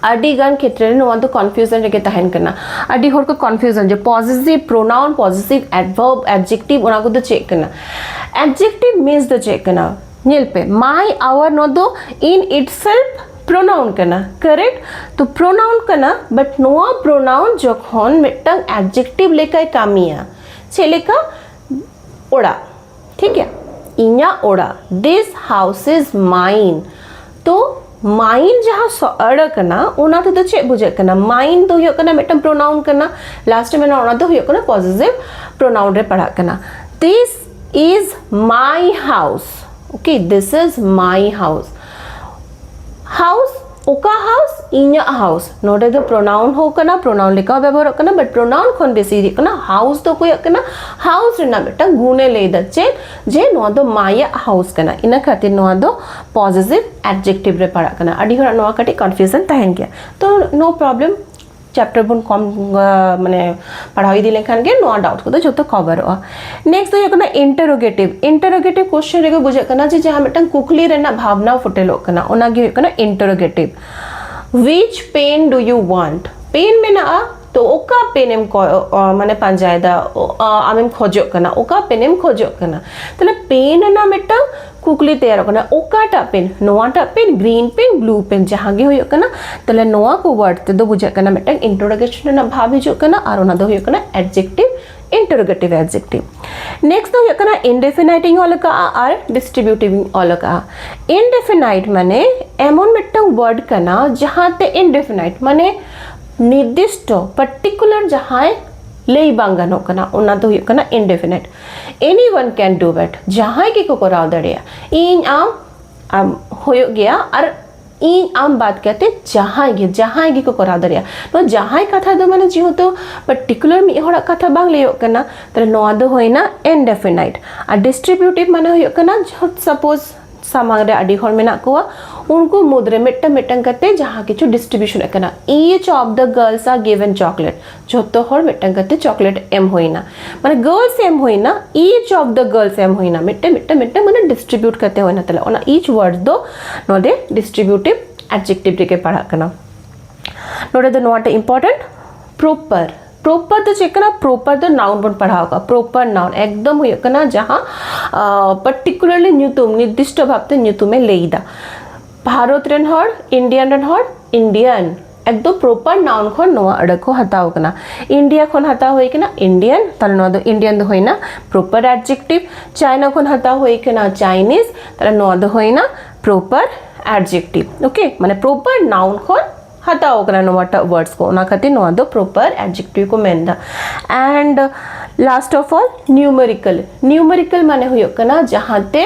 ᱟᱹᱰᱤ ᱜᱟᱱ ᱠᱷᱮᱛᱨᱮ ᱨᱮ ᱱᱚᱣᱟ ᱫᱚ confusion ᱨᱮᱜᱮ ᱛᱟᱦᱮᱱ ᱠᱟᱱᱟ᱾ ᱟᱹᱰᱤ ᱦᱚᱲ ᱠᱚ confusion ᱡᱮ possessive pronoun, possessive adverb, adjective, ᱚᱱᱟ ᱠᱚᱫᱚ ᱪᱮᱫ ᱠᱟᱱᱟ? Adjective means ᱫᱚ ᱪᱮᱫ ᱠᱟᱱᱟ? ᱧᱮᱞ ᱯᱮ, my, our, ᱱᱚᱣᱟ ᱫᱚ in itself pronoun ᱠᱟᱱᱟ, correct? ᱛᱚ pronoun ᱠᱟᱱᱟ, but ᱱᱚᱣᱟ pronoun ᱡᱚᱠᱷᱚᱱ ᱢᱤᱫᱴᱟᱝ adjective ᱞᱮᱠᱟᱭ ᱠᱟᱹᱢᱤᱭᱟ, ᱪᱮᱫ ᱞᱮᱠᱟ? ᱚᱲᱟᱜ, ᱴᱷᱤᱠ ᱜᱮᱭᱟ, ᱤᱧᱟᱹᱜ ᱚᱲᱟᱜ, this house is mine᱾ ᱛᱚ mine ᱡᱟᱦᱟᱸ ᱥᱚ-, ᱟᱹᱲᱟᱹ ᱠᱟᱱᱟ, ᱚᱱᱟ ᱛᱮᱫᱚ ᱪᱮᱫ ᱵᱩᱡᱷᱟᱹᱜ ᱠᱟᱱᱟ? Mine ᱫᱚ ᱦᱩᱭᱩᱜ ᱠᱟᱱᱟ ᱢᱤᱫᱴᱟᱝ pronoun ᱠᱟᱱᱟ, last ᱨᱮ ᱢᱮᱱᱟᱜᱼᱟ, ᱚᱱᱟ ᱫᱚ ᱦᱩᱭᱩᱜ ᱠᱟᱱᱟ possessive pronoun ᱨᱮ ᱯᱟᱲᱟᱜ ᱠᱟᱱᱟ᱾ This is my house, okay, this is my house᱾ House, ᱚᱠᱟ house? ᱤᱧᱟᱹᱜ house᱾ ᱱᱚᱰᱮ ᱫᱚ pronoun ᱦᱚᱸ ᱠᱟᱱᱟ, pronoun ᱞᱮᱠᱟ ᱦᱚᱸ ᱵᱮᱵᱚᱦᱟᱨᱚᱜ ᱠᱟᱱᱟ, but pronoun ᱠᱷᱚᱱ ᱵᱮᱥᱤ ᱤᱫᱤᱜ ᱠᱟᱱᱟ, house ᱫᱚ ᱚᱠᱚᱭᱟᱜ ᱠᱟᱱᱟ? House ᱨᱮᱱᱟᱜ ᱢᱤᱫᱴᱟᱝ ᱜᱩᱱᱮ ᱞᱟᱹᱭᱫᱟ᱾ ᱪᱮᱫ? ᱡᱮ ᱱᱚᱣᱟ ᱫᱚ my ᱟᱜ house ᱠᱟᱱᱟ, ᱤᱱᱟᱹ ᱠᱷᱟᱹᱛᱤᱨ ᱱᱚᱣᱟ ᱫᱚ possessive adjective ᱨᱮ ᱯᱟᱲᱟᱜ ᱠᱟᱱᱟ᱾ ᱟᱹᱰᱤ ᱦᱚᱲᱟᱜ ᱱᱚᱣᱟ ᱠᱟᱹᱴᱤᱡ confusion ᱛᱟᱦᱮᱱ ᱜᱮᱭᱟ, ᱛᱚ no problem, chapter ᱵᱚᱱ ᱠᱚᱢ, ᱟ, ᱢᱟᱱᱮ ᱯᱟᱲᱦᱟᱣ ᱤᱫᱤ ᱞᱮᱱᱠᱷᱟᱱ ᱜᱮ ᱱᱚᱣᱟ doubt ᱠᱚᱫᱚ ᱡᱷᱚᱛᱚ ᱠᱚᱵᱷᱟᱨᱚᱜᱼᱟ᱾ Next ᱫᱚ ᱦᱩᱭᱩᱜ ᱠᱟᱱᱟ interrogative᱾ Interrogative question ᱨᱮᱜᱮ ᱵᱩᱡᱷᱟᱹᱜ ᱠᱟᱱᱟ ᱡᱮ ᱡᱟᱦᱟᱸ ᱢᱤᱫᱴᱟᱝ ᱠᱩᱠᱞᱤ ᱨᱮᱱᱟᱜ ᱵᱷᱟᱵᱽᱱᱟ ᱯᱷᱩᱴᱮᱞᱚᱜ ᱠᱟᱱᱟ, ᱚᱱᱟ ᱜᱮ ᱦᱩᱭᱩᱜ ᱠᱟᱱᱟ interrogative᱾ Which pen do you want? Pen ᱢᱮᱱᱟᱜᱼᱟ, ᱛᱚ ᱚᱠᱟ pen ᱮᱢ ᱠᱚ-, ᱟ, ᱢᱟᱱᱮ ᱯᱟᱸᱡᱟᱭᱮᱫᱟ, ᱚ, ᱟ, ᱟᱢᱮᱢ ᱠᱷᱚᱡᱚᱜ ᱠᱟᱱᱟ, ᱚᱠᱟ pen ᱮᱢ ᱠᱷᱚᱡᱚᱜ ᱠᱟᱱᱟ? ᱛᱟᱦᱞᱮ pen ᱨᱮᱱᱟᱜ ᱢᱤᱫᱴᱟᱝ ᱠᱩᱠᱞᱤ ᱛᱮᱭᱟᱨᱚᱜ ᱠᱟᱱᱟ, ᱚᱠᱟᱴᱟᱜ pen? ᱱᱚᱣᱟᱴᱟᱜ pen, green pen, blue pen, ᱡᱟᱦᱟᱸ ᱜᱮ ᱦᱩᱭᱩᱜ ᱠᱟᱱᱟ᱾ ᱛᱟᱦᱞᱮ ᱱᱚᱣᱟ ᱠᱚ word ᱛᱮᱫᱚ ᱵᱩᱡᱷᱟᱹᱜ ᱠᱟᱱᱟ ᱢᱤᱫᱴᱟᱝ interrogation ᱨᱮᱱᱟᱜ ᱵᱷᱟᱵᱽ ᱦᱤᱡᱩᱜ ᱠᱟᱱᱟ, ᱟᱨ ᱚᱱᱟ ᱫᱚ ᱦᱩᱭᱩᱜ ᱠᱟᱱᱟ adjective, interrogative adjective᱾ Next ᱫᱚ ᱦᱩᱭᱩᱜ ᱠᱟᱱᱟ indefinite ᱤᱧ ᱚᱞ ᱟᱠᱟᱜᱼᱟ ᱟᱨ distributive ᱤᱧ ᱚᱞ ᱟᱠᱟᱜᱼᱟ᱾ Indefinite ᱢᱟᱱᱮ ᱮᱢᱚᱱ ᱢᱤᱫᱴᱟᱝ word ᱠᱟᱱᱟ ᱡᱟᱦᱟᱸ ᱛᱮ indefinite ᱢᱟᱱᱮ ᱱᱤᱨᱫᱤᱥᱴᱚ, particular, ᱡᱟᱦᱟᱸᱭ ᱞᱟᱹᱭ ᱵᱟᱝ ᱜᱟᱱᱚᱜ ᱠᱟᱱᱟ, ᱚᱱᱟ ᱫᱚ ᱦᱩᱭᱩᱜ ᱠᱟᱱᱟ indefinite᱾ Anyone can do it, ᱡᱟᱦᱟᱸᱭ ᱜᱮᱠᱚ ᱠᱚᱨᱟᱣ ᱫᱟᱲᱮᱭᱟᱜᱼᱟ᱾ ᱤᱧ, ᱟᱢ, ᱟᱢ ᱦᱩᱭᱩᱜ ᱜᱮᱭᱟ, ᱟᱨ ᱤᱧ, ᱟᱢ ᱵᱟᱫ ᱠᱟᱛᱮ ᱡᱟᱦᱟᱸᱭ ᱜᱮ, ᱡᱟᱦᱟᱸᱭ ᱜᱮᱠᱚ ᱠᱚᱨᱟᱣ ᱫᱟᱲᱮᱭᱟᱜᱼᱟ᱾ ᱱᱚᱣᱟ ᱡᱟᱦᱟᱸᱭ ᱠᱟᱛᱷᱟ ᱫᱚ ᱢᱟᱱᱮ ᱡᱮᱦᱮᱛᱩ particular ᱢᱤᱫ ᱦᱚᱲᱟᱜ ᱠᱟᱛᱷᱟ ᱵᱟᱝ ᱞᱟᱹᱭᱚᱜ ᱠᱟᱱᱟ, ᱛᱟᱦᱞᱮ ᱱᱚᱣᱟ ᱫᱚ ᱦᱩᱭᱱᱟ indefinite᱾ ᱟᱨ distributive ᱢᱟᱱᱮ ᱦᱩᱭᱩᱜ ᱠᱟᱱᱟ, suppose ᱥᱟᱢᱟᱝ ᱨᱮ ᱟᱹᱰᱤ ᱦᱚᱲ ᱢᱮᱱᱟᱜ ᱠᱚᱣᱟ, ᱩᱱᱠᱩ ᱢᱩᱫᱽᱨᱮ ᱢᱤᱫᱴᱟᱝ ᱢᱤᱫᱴᱟᱝ ᱠᱟᱛᱮ ᱡᱟᱦᱟᱸ ᱠᱤᱪᱷᱩ ᱰᱤᱥᱴᱨᱤᱵᱤᱭᱩᱥᱚᱱ ᱠᱟᱱᱟ, each of the girls are given chocolate, ᱡᱷᱚᱛᱚ ᱦᱚᱲ ᱢᱤᱫᱴᱟᱝ ᱠᱟᱛᱮ ᱪᱚᱠᱞᱮᱴ ᱮᱢ ᱦᱩᱭᱱᱟ, ᱢᱟᱱᱮ ᱜᱟᱨᱞᱥ ᱮᱢ ᱦᱩᱭᱱᱟ, each of the girls ᱮᱢ ᱦᱩᱭᱱᱟ, ᱢᱤᱫᱴᱟᱝ ᱢᱤᱫᱴᱟᱝ ᱢᱤᱫᱴᱟᱝ ᱢᱟᱱᱮ ᱰᱤᱥᱴᱨᱤᱵᱤᱭᱩᱴ ᱠᱟᱛᱮ ᱦᱩᱭᱱᱟ᱾ ᱛᱟᱦᱞᱮ ᱚᱱᱟ each ᱣᱟᱨᱰ ᱫᱚ ᱱᱚᱰᱮ ᱰᱤᱥᱴᱨᱤᱵᱤᱭᱩᱴᱤᱵᱽ ᱮᱰᱡᱮᱠᱴᱤᱵᱽ ᱨᱮᱜᱮ ᱯᱟᱲᱟᱜ ᱠᱟᱱᱟ᱾ ᱱᱚᱰᱮ ᱫᱚ ᱱᱚᱣᱟᱴᱟᱜ ᱤᱢᱯᱚᱨᱴᱮᱱᱴ, ᱯᱨᱚᱯᱟᱨ᱾ ᱯᱨᱚᱯᱟᱨ ᱫᱚ ᱪᱮᱫ ᱠᱟᱱᱟ? ᱯᱨᱚᱯᱟᱨ ᱫᱚ ᱱᱟᱣᱩᱱ ᱵᱚᱱ ᱯᱟᱲᱦᱟᱣ ᱠᱟᱜᱼᱟ᱾ ᱯᱨᱚᱯᱟᱨ ᱱᱟᱣᱩᱱ ᱮᱠᱫᱚᱢ ᱦᱩᱭᱩᱜ ᱠᱟᱱᱟ ᱡᱟᱦᱟᱸ ᱯᱟᱨᱴᱤᱠᱩᱞᱟᱨᱞᱤ ᱧᱩᱛᱩᱢ, ᱱᱤᱨᱫᱤᱥᱴᱚ ᱵᱷᱟᱵᱛᱮ ᱧᱩᱛᱩᱢᱮ ᱞᱟᱹᱭᱫᱟ᱾ ᱵᱷᱟᱨᱚᱛ ᱨᱮᱱ ᱦᱚᱲ, ᱤᱱᱰᱤᱭᱟᱱ ᱨᱮᱱ ᱦᱚᱲ, ᱤᱱᱰᱤᱭᱟᱱ, ᱮᱠᱫᱚᱢ ᱯᱨᱚᱯᱟᱨ ᱱᱟᱣᱩᱱ ᱠᱷᱚᱱ ᱱᱚᱣᱟ ᱟᱹᱲᱟᱹ ᱠᱚ ᱦᱟᱛᱟᱣ ᱠᱟᱱᱟ᱾ ᱤᱱᱰᱤᱭᱟ ᱠᱷᱚᱱ ᱦᱟᱛᱟᱣ ᱦᱩᱭ ᱠᱟᱱᱟ ᱤᱱᱰᱤᱭᱟᱱ, ᱛᱟᱦᱞᱮ ᱱᱚᱣᱟ ᱫᱚ ᱤᱱᱰᱤᱭᱟᱱ ᱫᱚ ᱦᱩᱭᱱᱟ ᱯᱨᱚᱯᱟᱨ ᱮᱰᱡᱮᱠᱴᱤᱵᱽ᱾ ᱪᱟᱭᱱᱟ ᱠᱷᱚᱱ ᱦᱟᱛᱟᱣ ᱦᱩᱭ ᱠᱟᱱᱟ ᱪᱟᱭᱱᱤᱡᱽ, ᱛᱟᱦᱞᱮ ᱱᱚᱣᱟ ᱫᱚ ᱦᱩᱭᱱᱟ ᱯᱨᱚᱯᱟᱨ ᱮᱰᱡᱮᱠᱴᱤᱵᱽ᱾ ᱳᱠᱮ, ᱢᱟᱱᱮ ᱯᱨᱚᱯᱟᱨ ᱱᱟᱣᱩᱱ ᱠᱷᱚᱱ ᱦᱟᱛᱟᱣ ᱠᱟᱱᱟ ᱱᱚᱣᱟᱴᱟᱜ ᱣᱟᱨᱰᱥ ᱠᱚ, ᱚᱱᱟ ᱠᱷᱟᱹᱛᱤᱨ ᱱᱚᱣᱟ ᱫᱚ ᱯᱨᱚᱯᱟᱨ ᱮᱰᱡᱮᱠᱴᱤᱵᱽ ᱠᱚ ᱢᱮᱱᱫᱟ᱾ And last of all, numerical᱾ ᱱᱤᱭᱩᱢᱮᱨᱤᱠᱟᱞ ᱢᱟᱱᱮ ᱦᱩᱭᱩᱜ ᱠᱟᱱᱟ ᱡᱟᱦᱟᱸᱛᱮ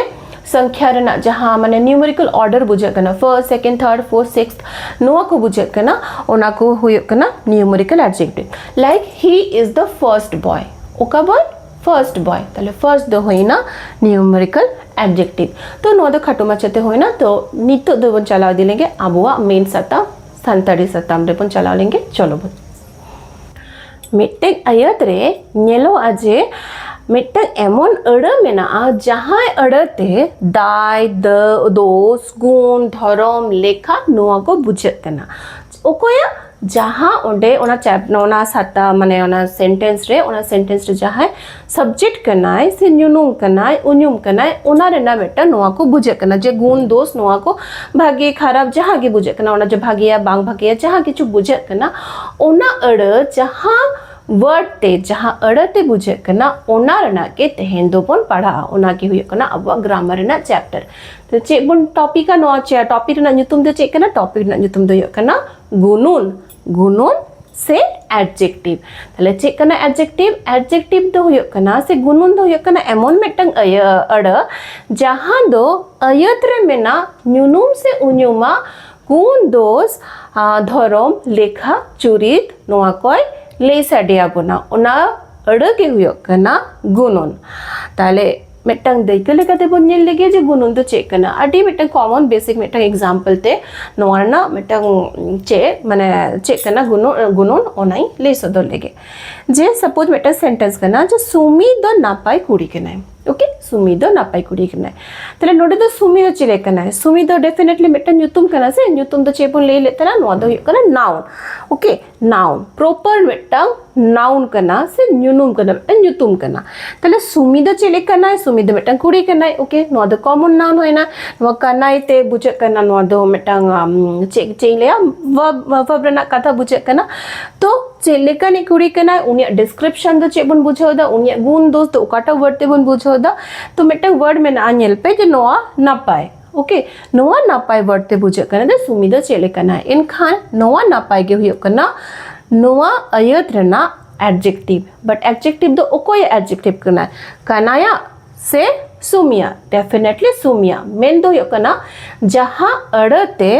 ᱥᱚᱝᱠᱷᱭᱟ ᱨᱮᱱᱟᱜ ᱡᱟᱦᱟᱸ ᱢᱟᱱᱮ ᱱᱤᱭᱩᱢᱮᱨᱤᱠᱟᱞ ᱚᱨᱰᱟᱨ ᱵᱩᱡᱷᱟᱹᱜ ᱠᱟᱱᱟ, ᱯᱷᱟᱨᱥᱴ, ᱥᱮᱠᱮᱱᱰ, ᱛᱷᱟᱨᱰ, ᱯᱷᱳᱨᱛᱷ, ᱥᱤᱠᱥᱛᱷ, ᱱᱚᱣᱟ ᱠᱚ ᱵᱩᱡᱷᱟᱹᱜ ᱠᱟᱱᱟ, ᱚᱱᱟ ᱠᱚ ᱦᱩᱭᱩᱜ ᱠᱟᱱᱟ ᱱᱤᱭᱩᱢᱮᱨᱤᱠᱟᱞ adjective. Like he is the first boy᱾ ᱚᱠᱟ ᱵᱚᱭ? ᱯᱷᱟᱨᱥᱴ ᱵᱚᱭ᱾ ᱛᱟᱦᱞᱮ ᱯᱷᱟᱨᱥᱴ ᱫᱚ ᱦᱩᱭᱱᱟ ᱱᱤᱭᱩᱢᱮᱨᱤᱠᱟᱞ ᱮᱰᱡᱮᱠᱴᱤᱵᱽ᱾ ᱛᱚ ᱱᱚᱣᱟ ᱫᱚ ᱠᱷᱟᱴᱚ ᱢᱟᱪᱷᱟᱛᱮ ᱦᱩᱭᱱᱟ᱾ ᱛᱚ ᱱᱤᱛᱚᱜ ᱫᱚᱵᱚᱱ ᱪᱟᱞᱟᱣ ᱤᱫᱤ ᱞᱮᱱᱜᱮ ᱟᱵᱚᱣᱟᱜ ᱢᱮᱱ ᱥᱟᱛᱟᱢ, ᱥᱟᱱᱛᱟᱲᱤ ᱥᱟᱛᱟᱢ ᱨᱮᱵᱚᱱ ᱪᱟᱞᱟᱣ ᱞᱮᱱᱜᱮ᱾ ᱪᱚᱞᱚ ᱵᱚᱱ, ᱢᱤᱫᱴᱮᱱ ᱟᱹᱭᱟᱹᱛ ᱨᱮ ᱧᱮᱞᱚᱜᱼᱟ ᱡᱮ ᱢᱤᱫᱴᱟᱝ ᱮᱢᱚᱱ ᱟᱹᱲᱟᱹ ᱢᱮᱱᱟᱜᱼᱟ ᱡᱟᱦᱟᱸ ᱟᱹᱲᱟᱹᱛᱮ ᱫᱟᱭ, ᱫᱟᱹ, ᱫᱳᱥ, ᱜᱩᱱ, ᱫᱷᱚᱨᱚᱢ, ᱞᱮᱠᱷᱟ ᱱᱚᱣᱟ ᱠᱚ ᱵᱩᱡᱷᱟᱹᱜ ᱠᱟᱱᱟ᱾ ᱚᱠᱚᱭᱟᱜ? ᱡᱟᱦᱟᱸ ᱚᱸᱰᱮ ᱚᱱᱟ ᱪᱮᱯ-, ᱚᱱᱟ ᱥᱟᱛᱟ-, ᱢᱟᱱᱮ ᱚᱱᱟ ᱥᱮᱱᱴᱮᱱᱥ ᱨᱮ, ᱚᱱᱟ ᱥᱮᱱᱴᱮᱱᱥ ᱨᱮ ᱡᱟᱦᱟᱸᱭ ᱥᱟᱵᱡᱮᱠᱴ ᱠᱟᱱᱟᱭ ᱥᱮ ᱧᱩᱱᱩᱢ ᱠᱟᱱᱟᱭ, ᱩᱧᱩᱢ ᱠᱟᱱᱟᱭ, ᱚᱱᱟ ᱨᱮᱱᱟᱜ ᱢᱤᱫᱴᱟᱝ ᱱᱚᱣᱟ ᱠᱚ ᱵᱩᱡᱷᱟᱹᱜ ᱠᱟᱱᱟ ᱡᱮ ᱜᱩᱱ ᱫᱳᱥ ᱱᱚᱣᱟ ᱠᱚ ᱵᱷᱟᱜᱮ ᱠᱷᱟᱨᱟᱯ ᱡᱟᱦᱟᱸ ᱜᱮ ᱵᱩᱡᱷᱟᱹᱜ ᱠᱟᱱᱟ, ᱚᱱᱟ ᱡᱮ ᱵᱷᱟᱜᱮᱭᱟ ᱵᱟᱝ ᱵᱷᱟᱜᱮᱭᱟ ᱡᱟᱦᱟᱸ ᱠᱤᱪᱷᱩ ᱵᱩᱡᱷᱟᱹᱜ ᱠᱟᱱᱟ, ᱚᱱᱟ ᱟᱹᱲᱟᱹ ᱡᱟᱦᱟᱸ ᱣᱟᱨᱰ ᱛᱮ, ᱡᱟᱦᱟᱸ ᱟᱹᱲᱟᱹ ᱛᱮ ᱵᱩᱡᱷᱟᱹᱜ ᱠᱟᱱᱟ, ᱚᱱᱟ ᱨᱮᱱᱟᱜ ᱜᱮ ᱛᱮᱦᱮᱧ ᱫᱚᱵᱚᱱ ᱯᱟᱲᱦᱟᱜᱼᱟ᱾ ᱚᱱᱟ ᱜᱮ ᱦᱩᱭᱩᱜ ᱠᱟᱱᱟ ᱟᱵᱚᱣᱟᱜ ᱜᱨᱟᱢᱟᱨ ᱨᱮᱱᱟᱜ ᱪᱮᱯᱴᱟᱨ᱾ ᱛᱚ ᱪᱮᱫ ᱵᱚᱱ ᱴᱚᱯᱤᱠᱟ? ᱱᱚᱣᱟ ᱪᱮ-, ᱴᱚᱯᱤᱠ ᱨᱮᱱᱟᱜ ᱧᱩᱛᱩᱢ ᱫᱚ ᱪᱮᱫ ᱠᱟᱱᱟ? ᱴᱚᱯᱤᱠ ᱨᱮᱱᱟᱜ ᱧᱩᱛᱩᱢ ᱫᱚ ᱦᱩᱭᱩᱜ ᱠᱟᱱᱟ ᱜᱩᱱᱩᱱ, ᱜᱩᱱᱩᱱ ᱥᱮ ᱮᱰᱡᱮᱠᱴᱤᱵᱽ᱾ ᱛᱟᱦᱞᱮ ᱪᱮᱫ ᱠᱟᱱᱟ ᱮᱰᱡᱮᱠᱴᱤᱵᱽ? ᱮᱰᱡᱮᱠᱴᱤᱵᱽ ᱫᱚ ᱦᱩᱭᱩᱜ ᱠᱟᱱᱟ, ᱥᱮ ᱜᱩᱱᱩᱱ ᱫᱚ ᱦᱩᱭᱩᱜ ᱠᱟᱱᱟ ᱮᱢᱚᱱ ᱢᱤᱫᱴᱟᱝ ᱟᱹᱭᱟᱹ-, ᱟᱹᱲᱟᱹ ᱡᱟᱦᱟᱸ ᱫᱚ ᱟᱹᱭᱟᱹᱛ ᱨᱮ ᱢᱮᱱᱟᱜ ᱧᱩᱱᱩᱢ ᱥᱮ ᱩᱧᱩᱢᱟᱜ ᱜᱩᱱ ᱫᱳᱥ, ᱟ, ᱫᱷᱚᱨᱚᱢ, ᱞᱮᱠᱷᱟ, ᱪᱩᱨᱤᱛ ᱱᱚᱣᱟ ᱠᱚᱭ ᱞᱟᱹᱭ ᱥᱟᱰᱮ ᱟᱵᱚᱱᱟ᱾ ᱚᱱᱟ ᱟᱹᱲᱟᱹ ᱜᱮ ᱦᱩᱭᱩᱜ ᱠᱟᱱᱟ ᱜᱩᱱᱩᱱ᱾ ᱛᱟᱦᱞᱮ ᱢᱤᱫᱴᱟᱝ ᱫᱟᱹᱭᱠᱟᱹ ᱞᱮᱠᱟᱛᱮ ᱵᱚᱱ ᱧᱮᱞ ᱞᱮᱜᱮ ᱡᱮ ᱜᱩᱱᱩᱱ ᱫᱚ ᱪᱮᱫ ᱠᱟᱱᱟ᱾ ᱟᱹᱰᱤ ᱢᱤᱫᱴᱟᱝ ᱠᱚᱢᱚᱱ ᱵᱮᱥᱤᱠ ᱢᱤᱫᱴᱟᱝ ᱮᱠᱥᱟᱢᱯᱚᱞ ᱛᱮ ᱱᱚᱣᱟ ᱨᱮᱱᱟᱜ ᱢᱤᱫᱴᱟᱝ ᱪᱮᱫ ᱢᱟᱱᱮ ᱪᱮᱫ ᱠᱟᱱᱟ ᱜᱩᱱᱩᱱ, ᱜᱩᱱᱩᱱ ᱚᱱᱟᱧ ᱞᱟᱹᱭ ᱥᱚᱫᱚᱨ ᱞᱮᱜᱮ᱾ ᱡᱮ ᱥᱟᱯᱳᱡᱽ ᱢᱤᱫᱴᱟᱝ ᱥᱮᱱᱴᱮᱱᱥ ᱠᱟᱱᱟ ᱡᱮ ᱥᱩᱢᱤ ᱫᱚ ᱱᱟᱯᱟᱭ ᱠᱩᱲᱤ ᱠᱟᱱᱟᱭ᱾ ᱳᱠᱮ, ᱥᱩᱢᱤ ᱫᱚ ᱱᱟᱯᱟᱭ ᱠᱩᱲᱤ ᱠᱟᱱᱟᱭ᱾ ᱛᱟᱦᱞᱮ ᱱᱚᱰᱮ ᱫᱚ ᱥᱩᱢᱤ ᱫᱚ ᱪᱮᱞᱮ ᱠᱟᱱᱟᱭ? ᱥᱩᱢᱤ ᱫᱚ ᱰᱮᱯᱷᱤᱱᱮᱴᱞᱤ ᱢᱤᱫᱴᱟᱝ ᱧᱩᱛᱩᱢ ᱠᱟᱱᱟ ᱥᱮ? ᱧᱩᱛᱩᱢ ᱫᱚ ᱪᱮᱫ ᱵᱚᱱ ᱞᱟᱹᱭ ᱞᱮᱫ ᱛᱟᱦᱮᱱᱟ? ᱱᱚᱣᱟ ᱫᱚ ᱦᱩᱭᱩᱜ ᱠᱟᱱᱟ ᱱᱟᱣᱩᱱ᱾ ᱳᱠᱮ, ᱱᱟᱣᱩᱱ, ᱯᱨᱚᱯᱟᱨ ᱢᱤᱫᱴᱟᱝ ᱱᱟᱣᱩᱱ ᱠᱟᱱᱟ ᱥᱮ ᱧᱩᱱᱩᱢ ᱠᱟᱱᱟ, ᱢᱤᱫᱴᱟᱝ ᱧᱩᱛᱩᱢ ᱠᱟᱱᱟ᱾ ᱛᱟᱦᱞᱮ ᱥᱩᱢᱤ ᱫᱚ ᱪᱮᱫ ᱞᱮᱠᱟᱱᱟᱭ? ᱥᱩᱢᱤ ᱫᱚ ᱢᱤᱫᱴᱟᱝ ᱠᱩᱲᱤ ᱠᱟᱱᱟᱭ᱾ ᱳᱠᱮ, ᱱᱚᱣᱟ ᱫᱚ ᱠᱚᱢᱚᱱ ᱱᱟᱣᱩᱱ ᱦᱩᱭᱱᱟ᱾ ᱱᱚᱣᱟ ᱠᱟᱱᱟᱭ ᱛᱮ ᱵᱩᱡᱷᱟᱹᱜ ᱠᱟᱱᱟ, ᱱᱚᱣᱟ ᱫᱚ ᱢᱤᱫᱴᱟᱝ ᱟᱢ, ᱪᱮᱫ ᱪᱮᱫ ᱤᱧ ᱞᱟᱹᱭᱟ, ᱵᱷᱟᱨᱵ ᱨᱮᱱᱟᱜ ᱠᱟᱛᱷᱟ ᱵᱩᱡᱷᱟᱹᱜ ᱠᱟᱱᱟ᱾ ᱛᱚ ᱪᱮᱫ ᱞᱮᱠᱟᱱᱤᱡ ᱠᱩᱲᱤ ᱠᱟᱱᱟᱭ, ᱩᱱᱤᱭᱟᱜ ᱰᱤᱥᱠᱨᱤᱯᱥᱚᱱ ᱫᱚ ᱪᱮᱫ ᱵᱚᱱ ᱵᱩᱡᱷᱟᱹᱣ ᱮᱫᱟ, ᱩᱱᱤᱭᱟᱜ ᱜᱩᱱ ᱫᱳᱥ ᱫᱚ ᱚᱠᱟᱴᱟᱜ ᱣᱟᱨᱰ ᱛᱮᱵᱚᱱ ᱵᱩᱡᱷᱟᱹᱣ ᱮᱫᱟ? ᱛᱚ ᱢᱤᱫᱴᱟᱝ ᱣᱟᱨᱰ ᱢᱮᱱᱟᱜᱼᱟ, ᱧᱮᱞ ᱯᱮ ᱡᱮ ᱱᱚᱣᱟ ᱱᱟᱯᱟᱭ᱾ ᱳᱠᱮ, ᱱᱚᱣᱟ ᱱᱟᱯᱟᱭ ᱣᱟᱨᱰ ᱛᱮ ᱵᱩᱡᱷᱟᱹᱜ ᱠᱟᱱᱟ ᱡᱮ ᱥᱩᱢᱤ ᱫᱚ ᱪᱮᱫ ᱞᱮᱠᱟᱱᱟᱭ᱾ ᱮᱱᱠᱷᱟᱱ ᱱᱚᱣᱟ ᱱᱟᱯᱟᱭ ᱜᱮ ᱦᱩᱭᱩᱜ ᱠᱟᱱᱟ ᱱᱚᱣᱟ ᱟᱹᱭᱟᱹᱛ ᱨᱮᱱᱟᱜ ᱮᱰᱡᱮᱠᱴᱤᱵᱷ᱾ ᱵᱟᱴ ᱮᱰᱡᱮᱠᱴᱤᱵᱷ ᱫᱚ ᱚᱠᱚᱭᱟᱜ ᱮᱰᱡᱮᱠᱴᱤᱵᱷ ᱠᱟᱱᱟ? ᱠᱟᱱᱟᱭᱟᱜ ᱥᱮ ᱥᱩᱢᱤᱭᱟᱜ? ᱰᱮᱯᱷᱤᱱᱮᱴᱞᱤ ᱥᱩᱢᱤᱭᱟᱜ᱾ ᱢᱮᱱ ᱫᱚ ᱦᱩᱭᱩᱜ ᱠᱟᱱᱟ ᱡᱟᱦᱟᱸ ᱟᱹᱲᱟᱹ ᱛᱮ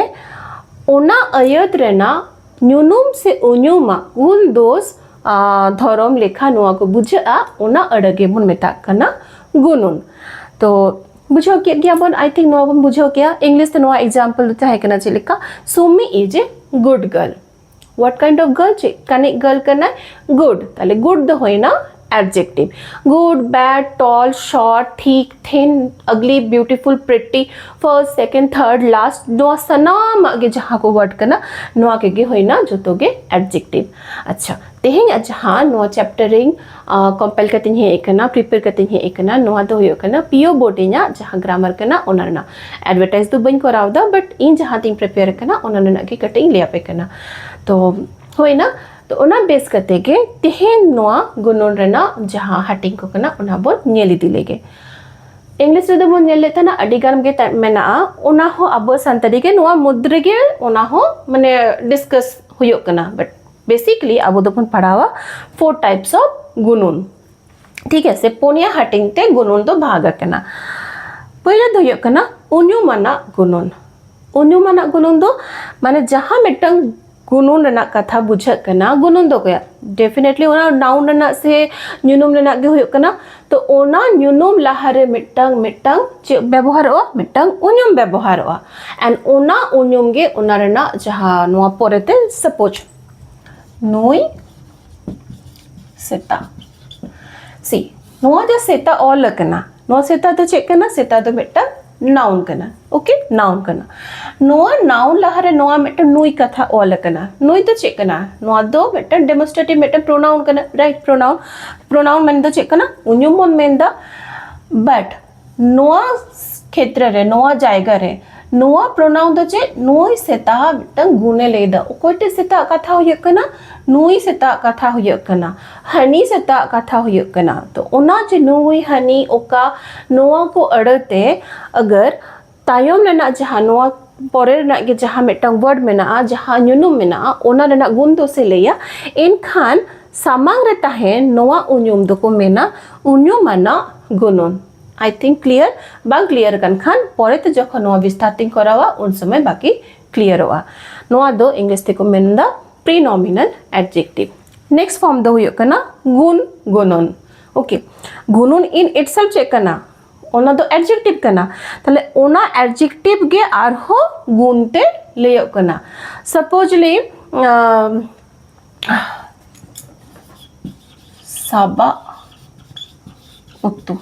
ᱚᱱᱟ ᱟᱹᱭᱟᱹᱛ ᱨᱮᱱᱟᱜ ᱧᱩᱱᱩᱢ ᱥᱮ ᱩᱧᱩᱢᱟᱜ ᱜᱩᱱ ᱫᱳᱥ, ᱟ, ᱫᱷᱚᱨᱚᱢ ᱞᱮᱠᱷᱟ ᱱᱚᱣᱟ ᱠᱚ ᱵᱩᱡᱷᱟᱹᱜᱼᱟ, ᱚᱱᱟ ᱟᱹᱲᱟᱹ ᱜᱮᱵᱚᱱ ᱢᱮᱛᱟᱜ ᱠᱟᱱᱟ ᱜᱩᱱᱩᱱ᱾ ᱛᱚ ᱵᱩᱡᱷᱟᱹᱣ ᱠᱮᱫ ᱜᱮᱭᱟᱵᱚᱱ, ᱟᱭ ᱛᱷᱤᱝᱠ ᱱᱚᱣᱟ ᱵᱚᱱ ᱵᱩᱡᱷᱟᱹᱣ ᱠᱮᱭᱟ᱾ ᱤᱝᱞᱤᱥ ᱛᱮ ᱱᱚᱣᱟ ᱮᱠᱥᱟᱢᱯᱚᱞ ᱫᱚ ᱛᱟᱦᱮᱸ ᱠᱟᱱᱟ ᱪᱮᱫ ᱞᱮᱠᱟ? Sumi is a good girl. What kind of girl? ᱪᱮᱫ ᱠᱟᱱᱤᱡ ᱜᱟᱨᱞ ᱠᱟᱱᱟᱭ? ᱜᱩᱰ᱾ ᱛᱟᱦᱞᱮ ᱜᱩᱰ ᱫᱚ ᱦᱩᱭᱱᱟ ᱮᱰᱡᱮᱠᱴᱤᱵᱷ᱾ ᱜᱩᱰ, ᱵᱮᱰ, ᱴᱚᱞ, ᱥᱚᱨᱴ, ᱴᱷᱤᱠ, ᱛᱷᱤᱱ, ᱟᱜᱽᱞᱤ, beautiful, ᱯᱨᱤᱴᱤ, first, second, third, last, ᱱᱚᱣᱟ ᱥᱟᱱᱟᱢᱟᱜ ᱜᱮ ᱡᱟᱦᱟᱸ ᱠᱚ ᱣᱟᱨᱰ ᱠᱟᱱᱟ, ᱱᱚᱣᱟ ᱠᱚᱜᱮ ᱦᱩᱭᱱᱟ ᱡᱚᱛᱚ ᱜᱮ ᱮᱰᱡᱮᱠᱴᱤᱵᱷ᱾ ᱟᱪᱪᱷᱟ, ᱛᱮᱦᱮᱧᱟᱜ ᱡᱟᱦᱟᱸ ᱱᱚᱣᱟ ᱪᱮᱯᱴᱟᱨ ᱤᱧ ᱠᱚᱢᱯᱟᱭᱤᱞ ᱠᱟᱛᱮᱧ ᱦᱮᱡ ᱟᱠᱟᱱᱟ, ᱯᱨᱤᱯᱮᱭᱟᱨ ᱠᱟᱛᱮᱧ ᱦᱮᱡ ᱟᱠᱟᱱᱟ, ᱱᱚᱣᱟ ᱫᱚ ᱦᱩᱭᱩᱜ ᱠᱟᱱᱟ ᱯᱤ ᱳ ᱵᱳᱨᱰ ᱤᱧᱟᱹᱜ ᱡᱟᱦᱟᱸ ᱜᱨᱟᱢᱟᱨ ᱠᱟᱱᱟ ᱚᱱᱟ ᱨᱮᱱᱟᱜ᱾ ᱮᱰᱵᱷᱟᱨᱴᱟᱭᱤᱡᱽ ᱫᱚ ᱵᱟᱹᱧ ᱠᱚᱨᱟᱣ ᱮᱫᱟ, ᱵᱟᱴ ᱤᱧ ᱡᱟᱦᱟᱸ ᱛᱤᱧ ᱯᱨᱤᱯᱮᱭᱟᱨ ᱟᱠᱟᱱᱟ ᱚᱱᱟ ᱨᱮᱱᱟᱜ ᱜᱮ ᱠᱟᱹᱴᱤᱡ ᱤᱧ ᱞᱟᱹᱭ ᱟᱯᱮ ᱠᱟᱱᱟ᱾ ᱛᱚ ᱦᱩᱭᱱᱟ᱾ ᱛᱚ ᱚᱱᱟ ᱵᱮᱥ ᱠᱟᱛᱮ ᱜᱮ ᱛᱮᱦᱮᱧ ᱱᱚᱣᱟ ᱜᱩᱱᱚᱱ ᱨᱮᱱᱟᱜ ᱡᱟᱦᱟᱸ ᱦᱟᱹᱴᱤᱧ ᱠᱚ ᱠᱟᱱᱟ ᱚᱱᱟ ᱵᱚᱱ ᱧᱮᱞ ᱤᱫᱤ ᱞᱮᱜᱮ᱾ ᱤᱝᱞᱤᱥ ᱨᱮᱫᱚ ᱵᱚᱱ ᱧᱮᱞ ᱞᱮᱫ ᱛᱟᱦᱮᱱᱟ ᱟᱹᱰᱤ ᱜᱟᱱ ᱜᱮ ᱛᱟ-, ᱢᱮᱱᱟᱜᱼᱟ, ᱚᱱᱟ ᱦᱚᱸ ᱟᱵᱚ ᱥᱟᱱᱛᱟᱲᱤ ᱜᱮ ᱱᱚᱣᱟ ᱢᱩᱫᱽ ᱨᱮᱜᱮ ᱚᱱᱟ ᱦᱚᱸ ᱢᱟᱱᱮ ᱰᱤᱥᱠᱟᱥ ᱦᱩᱭᱩᱜ ᱠᱟᱱᱟ, ᱵᱟᱴ ᱵᱮᱥᱤᱠᱞᱤ ᱟᱵᱚ ᱫᱚᱵᱚᱱ ᱯᱟᱲᱦᱟᱣᱟ four types of ᱜᱩᱱᱩᱱ᱾ ᱴᱷᱤᱠ ᱟᱪᱷᱮ, ᱯᱩᱱᱭᱟ ᱦᱟᱹᱴᱤᱧ ᱛᱮ ᱜᱩᱱᱩᱱ ᱫᱚ ᱵᱷᱟᱜᱽ ᱟᱠᱟᱱᱟ᱾ ᱯᱳᱭᱞᱳ ᱫᱚ ᱦᱩᱭᱩᱜ ᱠᱟᱱᱟ ᱩᱧᱩᱢᱟᱱᱟᱜ ᱜᱩᱱᱩᱱ᱾ ᱩᱧᱩᱢᱟᱱᱟᱜ ᱜᱩᱱᱩᱱ ᱫᱚ ᱢᱟᱱᱮ ᱡᱟᱦᱟᱸ ᱢᱤᱫᱴᱟᱝ ᱜᱩᱱᱩᱱ ᱨᱮᱱᱟᱜ ᱠᱟᱛᱷᱟ ᱵᱩᱡᱷᱟᱹᱜ ᱠᱟᱱᱟ, ᱜᱩᱱᱩᱱ ᱫᱚ ᱚᱠᱚᱭᱟᱜ? Definitely ᱚᱱᱟ noun ᱨᱮᱱᱟᱜ ᱥᱮ ᱧᱩᱱᱩᱢ ᱨᱮᱱᱟᱜ ᱜᱮ ᱦᱩᱭᱩᱜ ᱠᱟᱱᱟ᱾ ᱛᱚ ᱚᱱᱟ ᱧᱩᱱᱩᱢ ᱞᱟᱦᱟᱨᱮ ᱢᱤᱫᱴᱟᱝ, ᱢᱤᱫᱴᱟᱝ ᱪᱮᱫ ᱵᱮᱵᱚᱦᱟᱨᱚᱜᱼᱟ? ᱢᱤᱫᱴᱟᱝ ᱩᱧᱩᱢ ᱵᱮᱵᱚᱦᱟᱨᱚᱜᱼᱟ᱾ And ᱚᱱᱟ ᱩᱧᱩᱢ ᱜᱮ ᱚᱱᱟ ᱨᱮᱱᱟᱜ ᱡᱟᱦᱟᱸ ᱱᱚᱣᱟ ᱯᱚᱨᱮᱛᱮ, suppose ᱱᱩᱭ ᱥᱮᱛᱟ, see, ᱱᱚᱣᱟ ᱡᱮ ᱥᱮᱛᱟ ᱚᱞ ᱟᱠᱟᱱᱟ, ᱱᱚᱣᱟ ᱥᱮᱛᱟ ᱫᱚ ᱪᱮᱫ ᱠᱟᱱᱟ? ᱥᱮᱛᱟ ᱫᱚ ᱢᱤᱫᱴᱟᱝ noun ᱠᱟᱱᱟ᱾ Okay, noun ᱠᱟᱱᱟ᱾ ᱱᱚᱣᱟ noun ᱞᱟᱦᱟᱨᱮ ᱱᱚᱣᱟ ᱢᱤᱫᱴᱟᱝ ᱱᱩᱭ ᱠᱟᱛᱷᱟ ᱚᱞ ᱟᱠᱟᱱᱟ᱾ ᱱᱩᱭ ᱫᱚ ᱪᱮᱫ ᱠᱟᱱᱟ? ᱱᱚᱣᱟ ᱫᱚ ᱢᱤᱫᱴᱟᱝ demonstrative, ᱢᱤᱫᱴᱟᱝ pronoun ᱠᱟᱱᱟ, right? Pronoun, pronoun ᱢᱮᱱ ᱫᱚ ᱪᱮᱫ ᱠᱟᱱᱟ? ᱩᱧᱩᱢ ᱵᱚᱱ ᱢᱮᱱᱫᱟ᱾ But ᱱᱚᱣᱟ ᱠᱷᱮᱛᱨᱮ ᱨᱮ, ᱱᱚᱣᱟ ᱡᱟᱭᱜᱟ ᱨᱮ, ᱱᱚᱣᱟ pronoun ᱫᱚ ᱪᱮᱫ? ᱱᱩᱭ ᱥᱮᱛᱟ ᱢᱤᱫᱴᱟᱝ ᱜᱩᱱᱮ ᱞᱟᱹᱭᱫᱟ᱾ ᱚᱠᱚᱭᱴᱟᱜ ᱥᱮᱛᱟᱜ ᱠᱟᱛᱷᱟ ᱦᱩᱭᱩᱜ ᱠᱟᱱᱟ? ᱱᱩᱭ ᱥᱮᱛᱟᱜ ᱠᱟᱛᱷᱟ ᱦᱩᱭᱩᱜ ᱠᱟᱱᱟ, ᱦᱟᱹᱱᱤ ᱥᱮᱛᱟᱜ ᱠᱟᱛᱷᱟ ᱦᱩᱭᱩᱜ ᱠᱟᱱᱟ᱾ ᱛᱚ ᱚᱱᱟ ᱡᱮ ᱱᱩᱭ, ᱦᱟᱹᱱᱤ, ᱚᱠᱟ, ᱱᱚᱣᱟ ᱠᱚ ᱟᱹᱲᱟᱹᱛᱮ ᱟᱜᱟᱨ ᱛᱟᱭᱚᱢ ᱨᱮᱱᱟᱜ ᱡᱟᱦᱟᱸ, ᱱᱚᱣᱟ ᱯᱚᱨᱮ ᱨᱮᱱᱟᱜ ᱜᱮ ᱡᱟᱦᱟᱸ ᱢᱤᱫᱴᱟᱝ word ᱢᱮᱱᱟᱜᱼᱟ, ᱡᱟᱦᱟᱸ ᱧᱩᱱᱩᱢ ᱢᱮᱱᱟᱜᱼᱟ, ᱚᱱᱟ ᱨᱮᱱᱟᱜ ᱜᱩᱱ ᱫᱚᱥᱮ ᱞᱟᱹᱭᱟ, ᱮᱱᱠᱷᱟᱱ ᱥᱟᱢᱟᱝ ᱨᱮ ᱛᱟᱦᱮᱱ ᱱᱚᱣᱟ ᱩᱧᱩᱢ ᱫᱚᱠᱚ ᱢᱮᱱᱟ ᱩᱧᱩᱢᱟᱱᱟᱜ ᱜᱩᱱᱩᱱ᱾ I think clear? ᱵᱟᱝ clear ᱟᱠᱟᱱ ᱠᱷᱟᱱ ᱯᱚᱨᱮᱛᱮ ᱡᱚᱠᱷᱚᱱ ᱱᱚᱣᱟ ᱵᱤᱥᱛᱟᱨ ᱛᱤᱧ ᱠᱚᱨᱟᱣᱟ ᱩᱱ ᱥᱚᱢᱚᱭ ᱵᱟᱹᱠᱤ clearᱚᱜᱼᱟ᱾ ᱱᱚᱣᱟ ᱫᱚ English ᱛᱮᱠᱚ ᱢᱮᱱᱫᱟ prenominal adjective᱾ Next form ᱫᱚ ᱦᱩᱭᱩᱜ ᱠᱟᱱᱟ ᱜᱩᱱ ᱜᱩᱱᱩᱱ᱾ Okay, ᱜᱩᱱᱩᱱ in itself ᱪᱮᱫ ᱠᱟᱱᱟ? ᱚᱱᱟ ᱫᱚ adjective ᱠᱟᱱᱟ᱾ ᱛᱟᱦᱞᱮ ᱚᱱᱟ adjective ᱜᱮ ᱟᱨᱦᱚᱸ ᱜᱩᱱ ᱛᱮ ᱞᱟᱹᱭᱚᱜ ᱠᱟᱱᱟ᱾ Supposedly, ᱟᱢ, ᱥᱟᱵᱟᱜ ᱩᱛᱩ,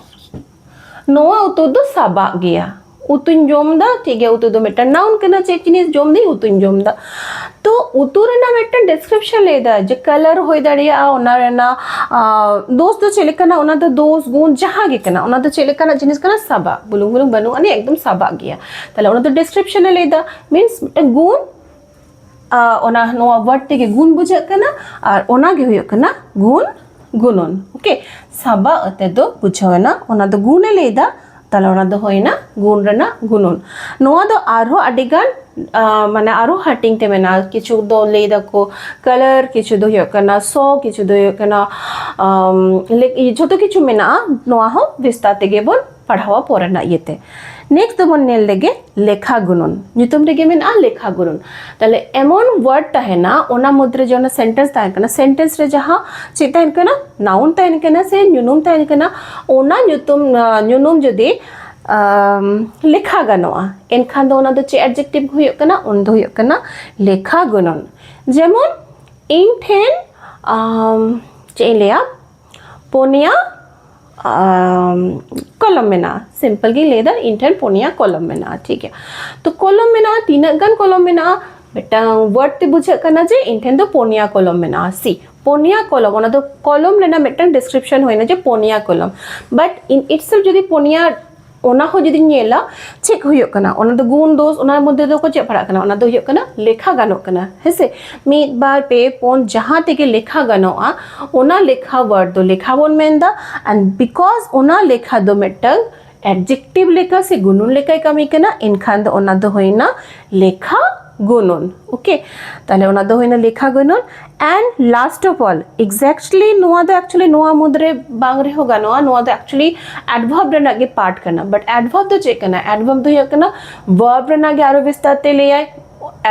ᱱᱚᱣᱟ ᱩᱛᱩ ᱫᱚ ᱥᱟᱵᱟᱜ ᱜᱮᱭᱟ᱾ ᱩᱛᱩᱧ ᱡᱚᱢ ᱫᱟ, ᱴᱷᱤᱠ ᱜᱮᱭᱟ, ᱩᱛᱩ ᱫᱚ ᱢᱤᱫᱴᱟᱝ noun ᱠᱟᱱᱟ, ᱪᱮᱫ ᱡᱤᱱᱤᱥ ᱡᱚᱢ ᱫᱟᱹᱧ? ᱩᱛᱩᱧ ᱡᱚᱢ ᱫᱟ᱾ ᱛᱚ ᱩᱛᱩ ᱨᱮᱱᱟᱜ ᱢᱤᱫᱴᱟᱝ description ᱞᱟᱹᱭ ᱫᱟ ᱡᱮ colour ᱦᱩᱭ ᱫᱟᱲᱮᱭᱟᱜᱼᱟ, ᱚᱱᱟ ᱨᱮᱱᱟᱜ, ᱟᱸ, ᱫᱳᱥ ᱫᱚ ᱪᱮᱫ ᱞᱮᱠᱟᱱᱟ, ᱚᱱᱟ ᱫᱚ ᱫᱳᱥ ᱜᱩᱱ ᱡᱟᱦᱟᱸ ᱜᱮ ᱠᱟᱱᱟ, ᱚᱱᱟ ᱫᱚ ᱪᱮᱫ ᱞᱮᱠᱟᱱᱟᱜ ᱡᱤᱱᱤᱥ ᱠᱟᱱᱟ? ᱥᱟᱵᱟᱜ, ᱵᱩᱞᱩᱝ ᱵᱩᱞᱩᱝ ᱵᱟᱹᱱᱩᱜ ᱟᱹᱱᱤᱡ, ᱮᱠᱫᱚᱢ ᱥᱟᱵᱟᱜ ᱜᱮᱭᱟ᱾ ᱛᱟᱦᱞᱮ ᱚᱱᱟ ᱫᱚ description ᱮ ᱞᱟᱹᱭ ᱫᱟ, means ᱢᱤᱫᱴᱟᱝ ᱜᱩᱱ, ᱟᱸ, ᱚᱱᱟ ᱱᱚᱣᱟ word ᱛᱮᱜᱮ ᱜᱩᱱ ᱵᱩᱡᱷᱟᱹᱜ ᱠᱟᱱᱟ, ᱟᱨ ᱚᱱᱟ ᱜᱮ ᱦᱩᱭᱩᱜ ᱠᱟᱱᱟ ᱜᱩᱱ ᱜᱩᱱᱩᱱ᱾ Okay, ᱥᱟᱵᱟᱜ ᱟᱛᱮ ᱫᱚ ᱵᱩᱡᱷᱟᱹᱣ ᱮᱱᱟ, ᱚᱱᱟ ᱫᱚ ᱜᱩᱱ ᱮ ᱞᱟᱹᱭ ᱫᱟ, ᱛᱟᱦᱞᱮ ᱚᱱᱟ ᱫᱚ ᱦᱩᱭᱱᱟ ᱜᱩᱱ ᱨᱮᱱᱟᱜ ᱜᱩᱱᱩᱱ᱾ ᱱᱚᱣᱟ ᱫᱚ ᱟᱨᱦᱚᱸ ᱟᱹᱰᱤ ᱜᱟᱱ, ᱟᱸ, ᱢᱟᱱᱮ ᱟᱨᱦᱚᱸ ᱦᱟᱹᱴᱤᱧ ᱛᱮ ᱢᱮᱱᱟᱜᱼᱟ᱾ ᱠᱤᱪᱷᱩ ᱫᱚ ᱞᱟᱹᱭ ᱫᱟᱠᱚ colour, ᱠᱤᱪᱷᱩ ᱫᱚ ᱦᱩᱭᱩᱜ ᱠᱟᱱᱟ ᱥᱚ, ᱠᱤᱪᱷᱩ ᱫᱚ ᱦᱩᱭᱩᱜ ᱠᱟᱱᱟ, ᱟᱢ, ᱞᱮ-, ᱡᱷᱚᱛᱚ ᱠᱤᱪᱷᱩ ᱢᱮᱱᱟᱜᱼᱟ᱾ ᱱᱚᱣᱟ ᱦᱚᱸ ᱵᱤᱥᱛᱟᱨ ᱛᱮᱜᱮ ᱵᱚᱱ ᱯᱟᱲᱦᱟᱣᱟ ᱯᱚᱨᱮ ᱨᱮᱱᱟᱜ ᱤᱭᱟᱹᱛᱮ᱾ ᱱᱮᱠᱥᱴ ᱫᱚᱵᱚᱱ ᱧᱮᱞ ᱞᱮᱜᱮ ᱞᱮᱠᱷᱟ ᱜᱩᱱᱩᱱ᱾ ᱧᱩᱛᱩᱢ ᱨᱮᱜᱮ ᱢᱮᱱᱟᱜᱼᱟ ᱞᱮᱠᱷᱟ ᱜᱩᱱᱩᱱ᱾ ᱛᱟᱦᱞᱮ ᱮᱢᱚᱱ ᱣᱟᱨᱰ ᱛᱟᱦᱮᱱᱟ, ᱚᱱᱟ ᱢᱩᱫᱽᱨᱮ ᱡᱮ ᱚᱱᱟ ᱥᱮᱱᱴᱮᱱᱥ ᱛᱟᱦᱮᱱ ᱠᱟᱱᱟ, ᱥᱮᱱᱴᱮᱱᱥ ᱨᱮ ᱡᱟᱦᱟᱸ ᱪᱮᱫ ᱛᱟᱦᱮᱱ ᱠᱟᱱᱟ, ᱱᱟᱣᱩᱱ ᱛᱟᱦᱮᱱ ᱠᱟᱱᱟ ᱥᱮ ᱧᱩᱱᱩᱢ ᱛᱟᱦᱮᱱ ᱠᱟᱱᱟ, ᱚᱱᱟ ᱧᱩᱛᱩᱢ ᱧᱩᱱᱩᱢ ᱡᱩᱫᱤ ᱞᱮᱠᱷᱟ ᱜᱟᱱᱚᱜᱼᱟ, ᱮᱱᱠᱷᱟᱱ ᱫᱚ ᱚᱱᱟ ᱫᱚ ᱪᱮᱫ ᱮᱰᱡᱮᱠᱴᱤᱵᱷ ᱦᱩᱭᱩᱜ ᱠᱟᱱᱟ? ᱚᱱᱟ ᱫᱚ ᱦᱩᱭᱩᱜ ᱠᱟᱱᱟ ᱞᱮᱠᱷᱟ ᱜᱩᱱᱩᱱ᱾ ᱡᱮᱢᱚᱱ ᱤᱧ ᱴᱷᱮᱱ ᱪᱮᱫ ᱤᱧ ᱞᱟᱹᱭᱟ, ᱯᱩᱱᱭᱟ ᱠᱚᱞᱚᱢ ᱢᱮᱱᱟᱜᱼᱟ᱾ ᱥᱤᱢᱯᱚᱞ ᱜᱤᱧ ᱞᱟᱹᱭᱫᱟ, ᱤᱧ ᱴᱷᱮᱱ ᱯᱩᱱᱭᱟ ᱠᱚᱞᱚᱢ ᱢᱮᱱᱟᱜᱼᱟ, ᱴᱷᱤᱠ ᱜᱮᱭᱟ᱾ ᱛᱚ ᱠᱚᱞᱚᱢ ᱢᱮᱱᱟᱜᱼᱟ, ᱛᱤᱱᱟᱹᱜ ᱜᱟᱱ ᱠᱚᱞᱚᱢ ᱢᱮᱱᱟᱜᱼᱟ? ᱢᱤᱫᱴᱟᱝ ᱣᱟᱨᱰ ᱛᱮ ᱵᱩᱡᱷᱟᱹᱜ ᱠᱟᱱᱟ ᱡᱮ ᱤᱧ ᱴᱷᱮᱱ ᱫᱚ ᱯᱩᱱᱭᱟ ᱠᱚᱞᱚᱢ ᱢᱮᱱᱟᱜᱼᱟ᱾ ᱥᱤ, ᱯᱩᱱᱭᱟ ᱠᱚᱞᱚᱢ, ᱚᱱᱟ ᱫᱚ ᱠᱚᱞᱚᱢ ᱨᱮᱱᱟᱜ ᱢᱤᱫᱴᱟᱝ ᱰᱤᱥᱠᱨᱤᱯᱥᱚᱱ ᱦᱩᱭᱱᱟ ᱡᱮ ᱯᱩᱱᱭᱟ ᱠᱚᱞᱚᱢ, ᱵᱟᱴ ᱤᱱ ᱤᱴᱥᱮᱞᱯᱷ ᱡᱩᱫᱤ ᱯᱩᱱᱭᱟ, ᱚᱱᱟ ᱦᱚᱸ ᱡᱩᱫᱤᱧ ᱧᱮᱞᱟ, ᱪᱮᱫ ᱦᱩᱭᱩᱜ ᱠᱟᱱᱟ, ᱚᱱᱟ ᱫᱚ ᱜᱩᱱ ᱫᱳᱥ, ᱚᱱᱟ ᱢᱚᱫᱽᱫᱷᱮ ᱫᱚ ᱠᱚ ᱪᱮᱫ ᱯᱟᱲᱟᱜ ᱠᱟᱱᱟ? ᱚᱱᱟ ᱫᱚ ᱦᱩᱭᱩᱜ ᱠᱟᱱᱟ ᱞᱮᱠᱷᱟ ᱜᱟᱱᱚᱜ ᱠᱟᱱᱟ, ᱦᱮᱸᱥᱮ? ᱢᱤᱫ, ᱵᱟᱨ, ᱯᱮ, ᱯᱩᱱ, ᱡᱟᱦᱟᱸ ᱛᱮᱜᱮ ᱞᱮᱠᱷᱟ ᱜᱟᱱᱚᱜᱼᱟ, ᱚᱱᱟ ᱞᱮᱠᱷᱟ ᱣᱟᱨᱰ ᱫᱚ ᱞᱮᱠᱷᱟ ᱵᱚᱱ ᱢᱮᱱᱫᱟ᱾ And because ᱚᱱᱟ ᱞᱮᱠᱷᱟ ᱫᱚ ᱢᱤᱫᱴᱟᱝ ᱮᱰᱡᱮᱠᱴᱤᱵᱷ ᱞᱮᱠᱟ ᱥᱮ ᱜᱩᱱᱩᱱ ᱞᱮᱠᱟᱭ ᱠᱟᱹᱢᱤ ᱠᱟᱱᱟ, ᱮᱱᱠᱷᱟᱱ ᱫᱚ ᱚᱱᱟ ᱫᱚ ᱦᱩᱭᱱᱟ ᱞᱮᱠᱷᱟ ᱜᱩᱱᱩᱱ᱾ ᱳᱠᱮ, ᱛᱟᱦᱞᱮ ᱚᱱᱟ ᱫᱚ ᱦᱩᱭᱱᱟ ᱞᱮᱠᱷᱟ ᱜᱩᱱᱩᱱ᱾ And last of all, exactly ᱱᱚᱣᱟ ᱫᱚ actually ᱱᱚᱣᱟ ᱢᱩᱫᱽᱨᱮ ᱵᱟᱝ ᱨᱮᱦᱚᱸ ᱜᱟᱱᱚᱜᱼᱟ, ᱱᱚᱣᱟ ᱫᱚ actually ᱮᱰᱵᱷᱟᱨᱵ ᱨᱮᱱᱟᱜ ᱜᱮ ᱯᱟᱨᱴ ᱠᱟᱱᱟ᱾ ᱵᱟᱴ ᱮᱰᱵᱷᱟᱨᱵ ᱫᱚ ᱪᱮᱫ ᱠᱟᱱᱟ? ᱮᱰᱵᱷᱟᱨᱵ ᱫᱚ ᱦᱩᱭᱩᱜ ᱠᱟᱱᱟ ᱵᱷᱟᱨᱵ ᱨᱮᱱᱟᱜ ᱜᱮ ᱟᱨᱚ ᱵᱤᱥᱛᱟᱨ ᱛᱮ ᱞᱟᱹᱭᱟᱭ,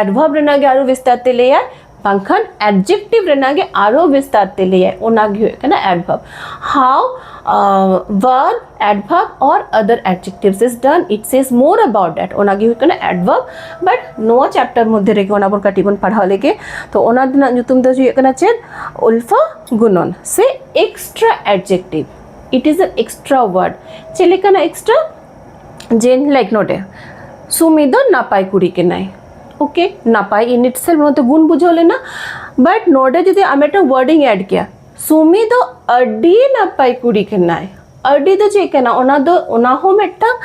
ᱮᱰᱵᱷᱟᱨᱵ ᱨᱮᱱᱟᱜ ᱜᱮ ᱟᱨᱚ ᱵᱤᱥᱛᱟᱨ ᱛᱮ ᱞᱟᱹᱭᱟᱭ, ᱵᱟᱝᱠᱷᱟᱱ ᱮᱰᱡᱮᱠᱴᱤᱵᱷ ᱨᱮᱱᱟᱜ ᱜᱮ ᱟᱨᱚ ᱵᱤᱥᱛᱟᱨ ᱛᱮ ᱞᱟᱹᱭᱟᱭ, ᱚᱱᱟ ᱜᱮ ᱦᱩᱭᱩᱜ ᱠᱟᱱᱟ ᱮᱰᱵᱷᱟᱨᱵ᱾ How verb, adverb or other adjectives is done, it says more about that, ᱚᱱᱟ ᱜᱮ ᱦᱩᱭᱩᱜ ᱠᱟᱱᱟ ᱮᱰᱵᱷᱟᱨᱵ᱾ ᱵᱟᱴ ᱱᱚᱣᱟ ᱪᱮᱯᱴᱟᱨ ᱢᱚᱫᱽᱫᱷᱮ ᱨᱮᱜᱮ ᱚᱱᱟ ᱵᱚᱱ ᱠᱟᱹᱴᱤᱡ ᱵᱚᱱ ᱯᱟᱲᱦᱟᱣ ᱞᱮᱜᱮ᱾ ᱛᱚ ᱚᱱᱟ ᱨᱮᱱᱟᱜ ᱧᱩᱛᱩᱢ ᱫᱚ ᱦᱩᱭᱩᱜ ᱠᱟᱱᱟ ᱪᱮᱫ? ᱩᱞᱯᱷᱟ ᱜᱩᱱᱚᱱ ᱥᱮ extra adjective. It is an extra word. ᱪᱮᱫ ᱞᱮᱠᱟᱱᱟᱜ ᱮᱠᱥᱴᱨᱟ? ᱡᱮ ᱞᱟᱭᱤᱠ ᱱᱚᱰᱮ ᱥᱩᱢᱤ ᱫᱚ ᱱᱟᱯᱟᱭ ᱠᱩᱲᱤ ᱠᱟᱱᱟᱭ᱾ ᱳᱠᱮ, ᱱᱟᱯᱟᱭ ᱤᱱ ᱤᱴᱥᱮᱞᱯᱷ ᱱᱚᱛᱮ ᱜᱩᱱ ᱵᱩᱡᱷᱟᱹᱣ ᱞᱮᱱᱟ, ᱵᱟᱴ ᱱᱚᱰᱮ ᱡᱩᱫᱤ ᱟᱢ ᱢᱤᱫᱴᱟᱝ ᱣᱟᱨᱰᱤᱝ ᱮᱰ ᱠᱮᱭᱟ, ᱥᱩᱢᱤ ᱫᱚ ᱟᱹᱰᱤ ᱱᱟᱯᱟᱭ ᱠᱩᱲᱤ ᱠᱟᱱᱟᱭ᱾ ᱟᱹᱰᱤ ᱫᱚ ᱪᱮᱫ ᱠᱟᱱᱟ? ᱚᱱᱟ ᱫᱚ, ᱚᱱᱟ ᱦᱚᱸ ᱢᱤᱫᱴᱟᱝ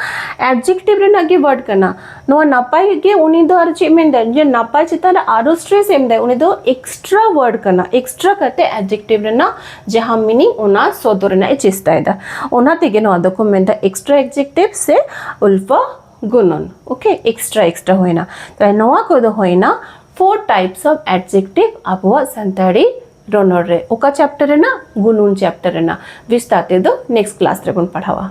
ᱮᱰᱡᱮᱠᱴᱤᱵᱷ ᱨᱮᱱᱟᱜ ᱜᱮ ᱣᱟᱨᱰ ᱠᱟᱱᱟ᱾ ᱱᱚᱣᱟ ᱱᱟᱯᱟᱭ ᱜᱮ ᱩᱱᱤ ᱫᱚ ᱟᱨ ᱪᱮᱫ ᱢᱮᱱᱫᱟᱭ, ᱡᱮ ᱱᱟᱯᱟᱭ ᱪᱮᱛᱟᱱ ᱨᱮ ᱟᱨᱚ ᱥᱴᱨᱮᱥ ᱮᱢᱫᱟᱭ, ᱩᱱᱤ ᱫᱚ ᱮᱠᱥᱴᱨᱟ ᱣᱟᱨᱰ ᱠᱟᱱᱟ, ᱮᱠᱥᱴᱨᱟ ᱠᱟᱛᱮ ᱮᱰᱡᱮᱠᱴᱤᱵᱷ ᱨᱮᱱᱟᱜ ᱡᱟᱦᱟᱸ ᱢᱤᱱᱤᱝ, ᱚᱱᱟ ᱥᱚᱫᱚᱨ ᱨᱮᱱᱟᱜ ᱮ ᱪᱮᱥᱴᱟᱭᱮᱫᱟ᱾ ᱚᱱᱟ ᱛᱮᱜᱮ ᱱᱚᱣᱟ ᱫᱚᱠᱚ ᱢᱮᱱᱫᱟ ᱮᱠᱥᱴᱨᱟ ᱮᱰᱡᱮᱠᱴᱤᱵᱷ ᱥᱮ ᱩᱞᱯᱷᱟ ᱜᱩᱱᱚᱱ᱾ ᱳᱠᱮ, ᱮᱠᱥᱴᱨᱟ ᱮᱠᱥᱴᱨᱟ ᱦᱩᱭᱱᱟ᱾ ᱛᱟᱦᱞᱮ ᱱᱚᱣᱟ ᱠᱚᱫᱚ ᱦᱩᱭᱱᱟ four types of adjective ᱟᱵᱚᱣᱟᱜ ᱥᱟᱱᱛᱟᱲᱤ ᱨᱚᱱᱚᱲ ᱨᱮ᱾ ᱚᱠᱟ ᱪᱮᱯᱴᱟᱨ ᱨᱮᱱᱟᱜ? ᱜᱩᱱᱩᱱ ᱪᱮᱯᱴᱟᱨ ᱨᱮᱱᱟᱜ᱾ ᱵᱤᱥᱛᱟᱨ ᱛᱮᱫᱚ ᱱᱮᱠᱥᱴ ᱠᱞᱟᱥ ᱨᱮᱵᱚᱱ ᱯᱟᱲᱦᱟᱣᱟ᱾